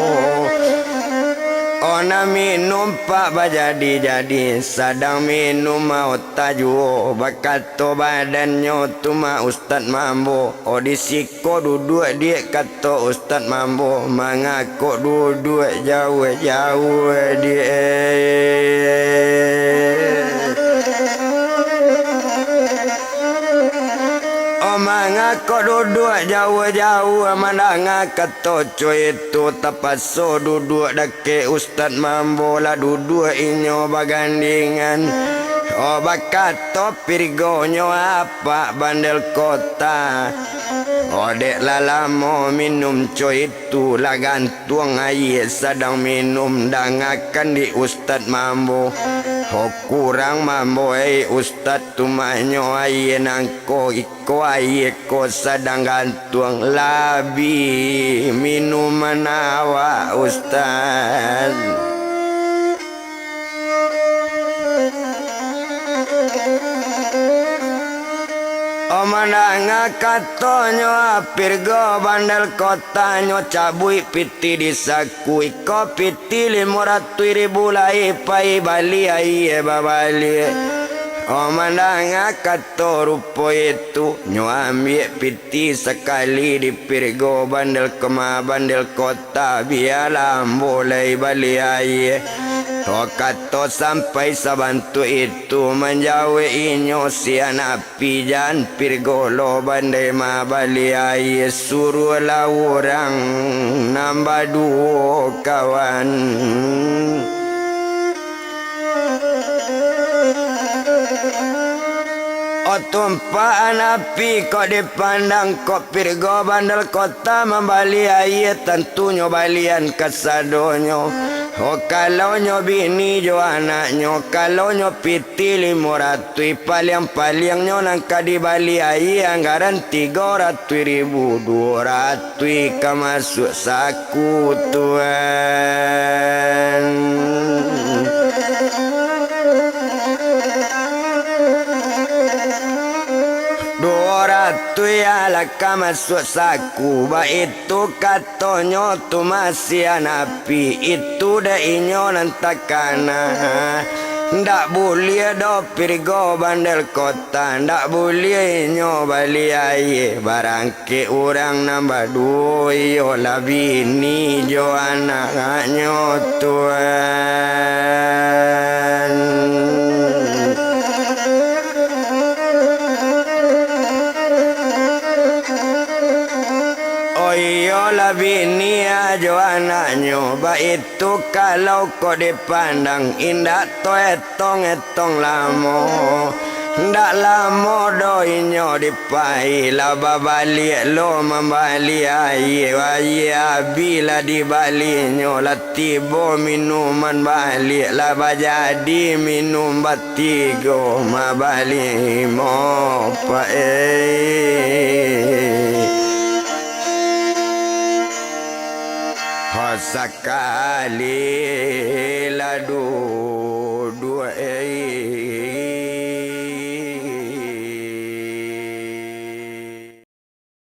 Oh, nan minum, Pak, bajadi-jadi, sadang minum maota juo, bakato badannyo tu mah Ustad Mambo. Oh, di siko duduak, Diak, kato Ustad Mambo, manga kok duduak jauah-jauah, Diak. Oh, manga kok duduak jauah-jauah, mandanga kato co itu, tapaso duduak dakek Ustad Mambo, lah duduak inyo bagandingan. Oh, bakato pirgonyo, Apak Bandel Kota. Oh, dek lah lamo minum co itu, lah gantuang aia sadang minum, dangakan di Ustad Mambo. Oh, kurang Mambo, eh, Ustad, tu mah nyo aia nangko. Ko aia ko sadang gantuang, labiah minuman awak, Ustad. Mandanga katonyo, Pirgo Bandel Kota, nyo cabuik pitih di saku, iko pitih limo ratuih ribu lai, pai bali aia babaliak. Oh, mandanga kato rupo itu, nyo ambiak pitih sakali di Pirgo Bandel Kema-, Bandel Kota, bialah ambo lai bali aia. Oh, kato sampai sabantuak itu, manjawek inyo si anak Pijan Pirgo lo bandai mabali aia, suruahlah urang nan baduo kawan. Oh, tumpahan api kok dipandang, kok Pirgo Bandel Kota mambali aia, tantunyo balian kasadonyo. Oh, kalau nyo bini jo anaknyo, kalau nyo pitih limo ratuih, paliang-paliangnyo nan ka dibali aia anggaran tigo ratuih ribu, duo ratuih ka masuak saku, Tuan. Duo ratuih alah ka masuak saku, baitu katonyo tu masiah api, itu dek inyo nan takana. Ndak buliah doh Pirgo Bandel Kota, ndak buliah inyo bali aia, barang kek urang nan baduo, iyolah bini jo anaknyo, Tuan. Oh, iyolah bini jo anaknyo, baitu kalau kok dipandang, indak to etong-etong lamo. Ndak lamo doh inyo dipai, lah babaliak lo mambali aia, aia abih lah dibalinyo, lah tibo minuman baliak, lah bajadi minum batigo, mabali limo, Pak, eh. Ho sakali lah duduak, eh.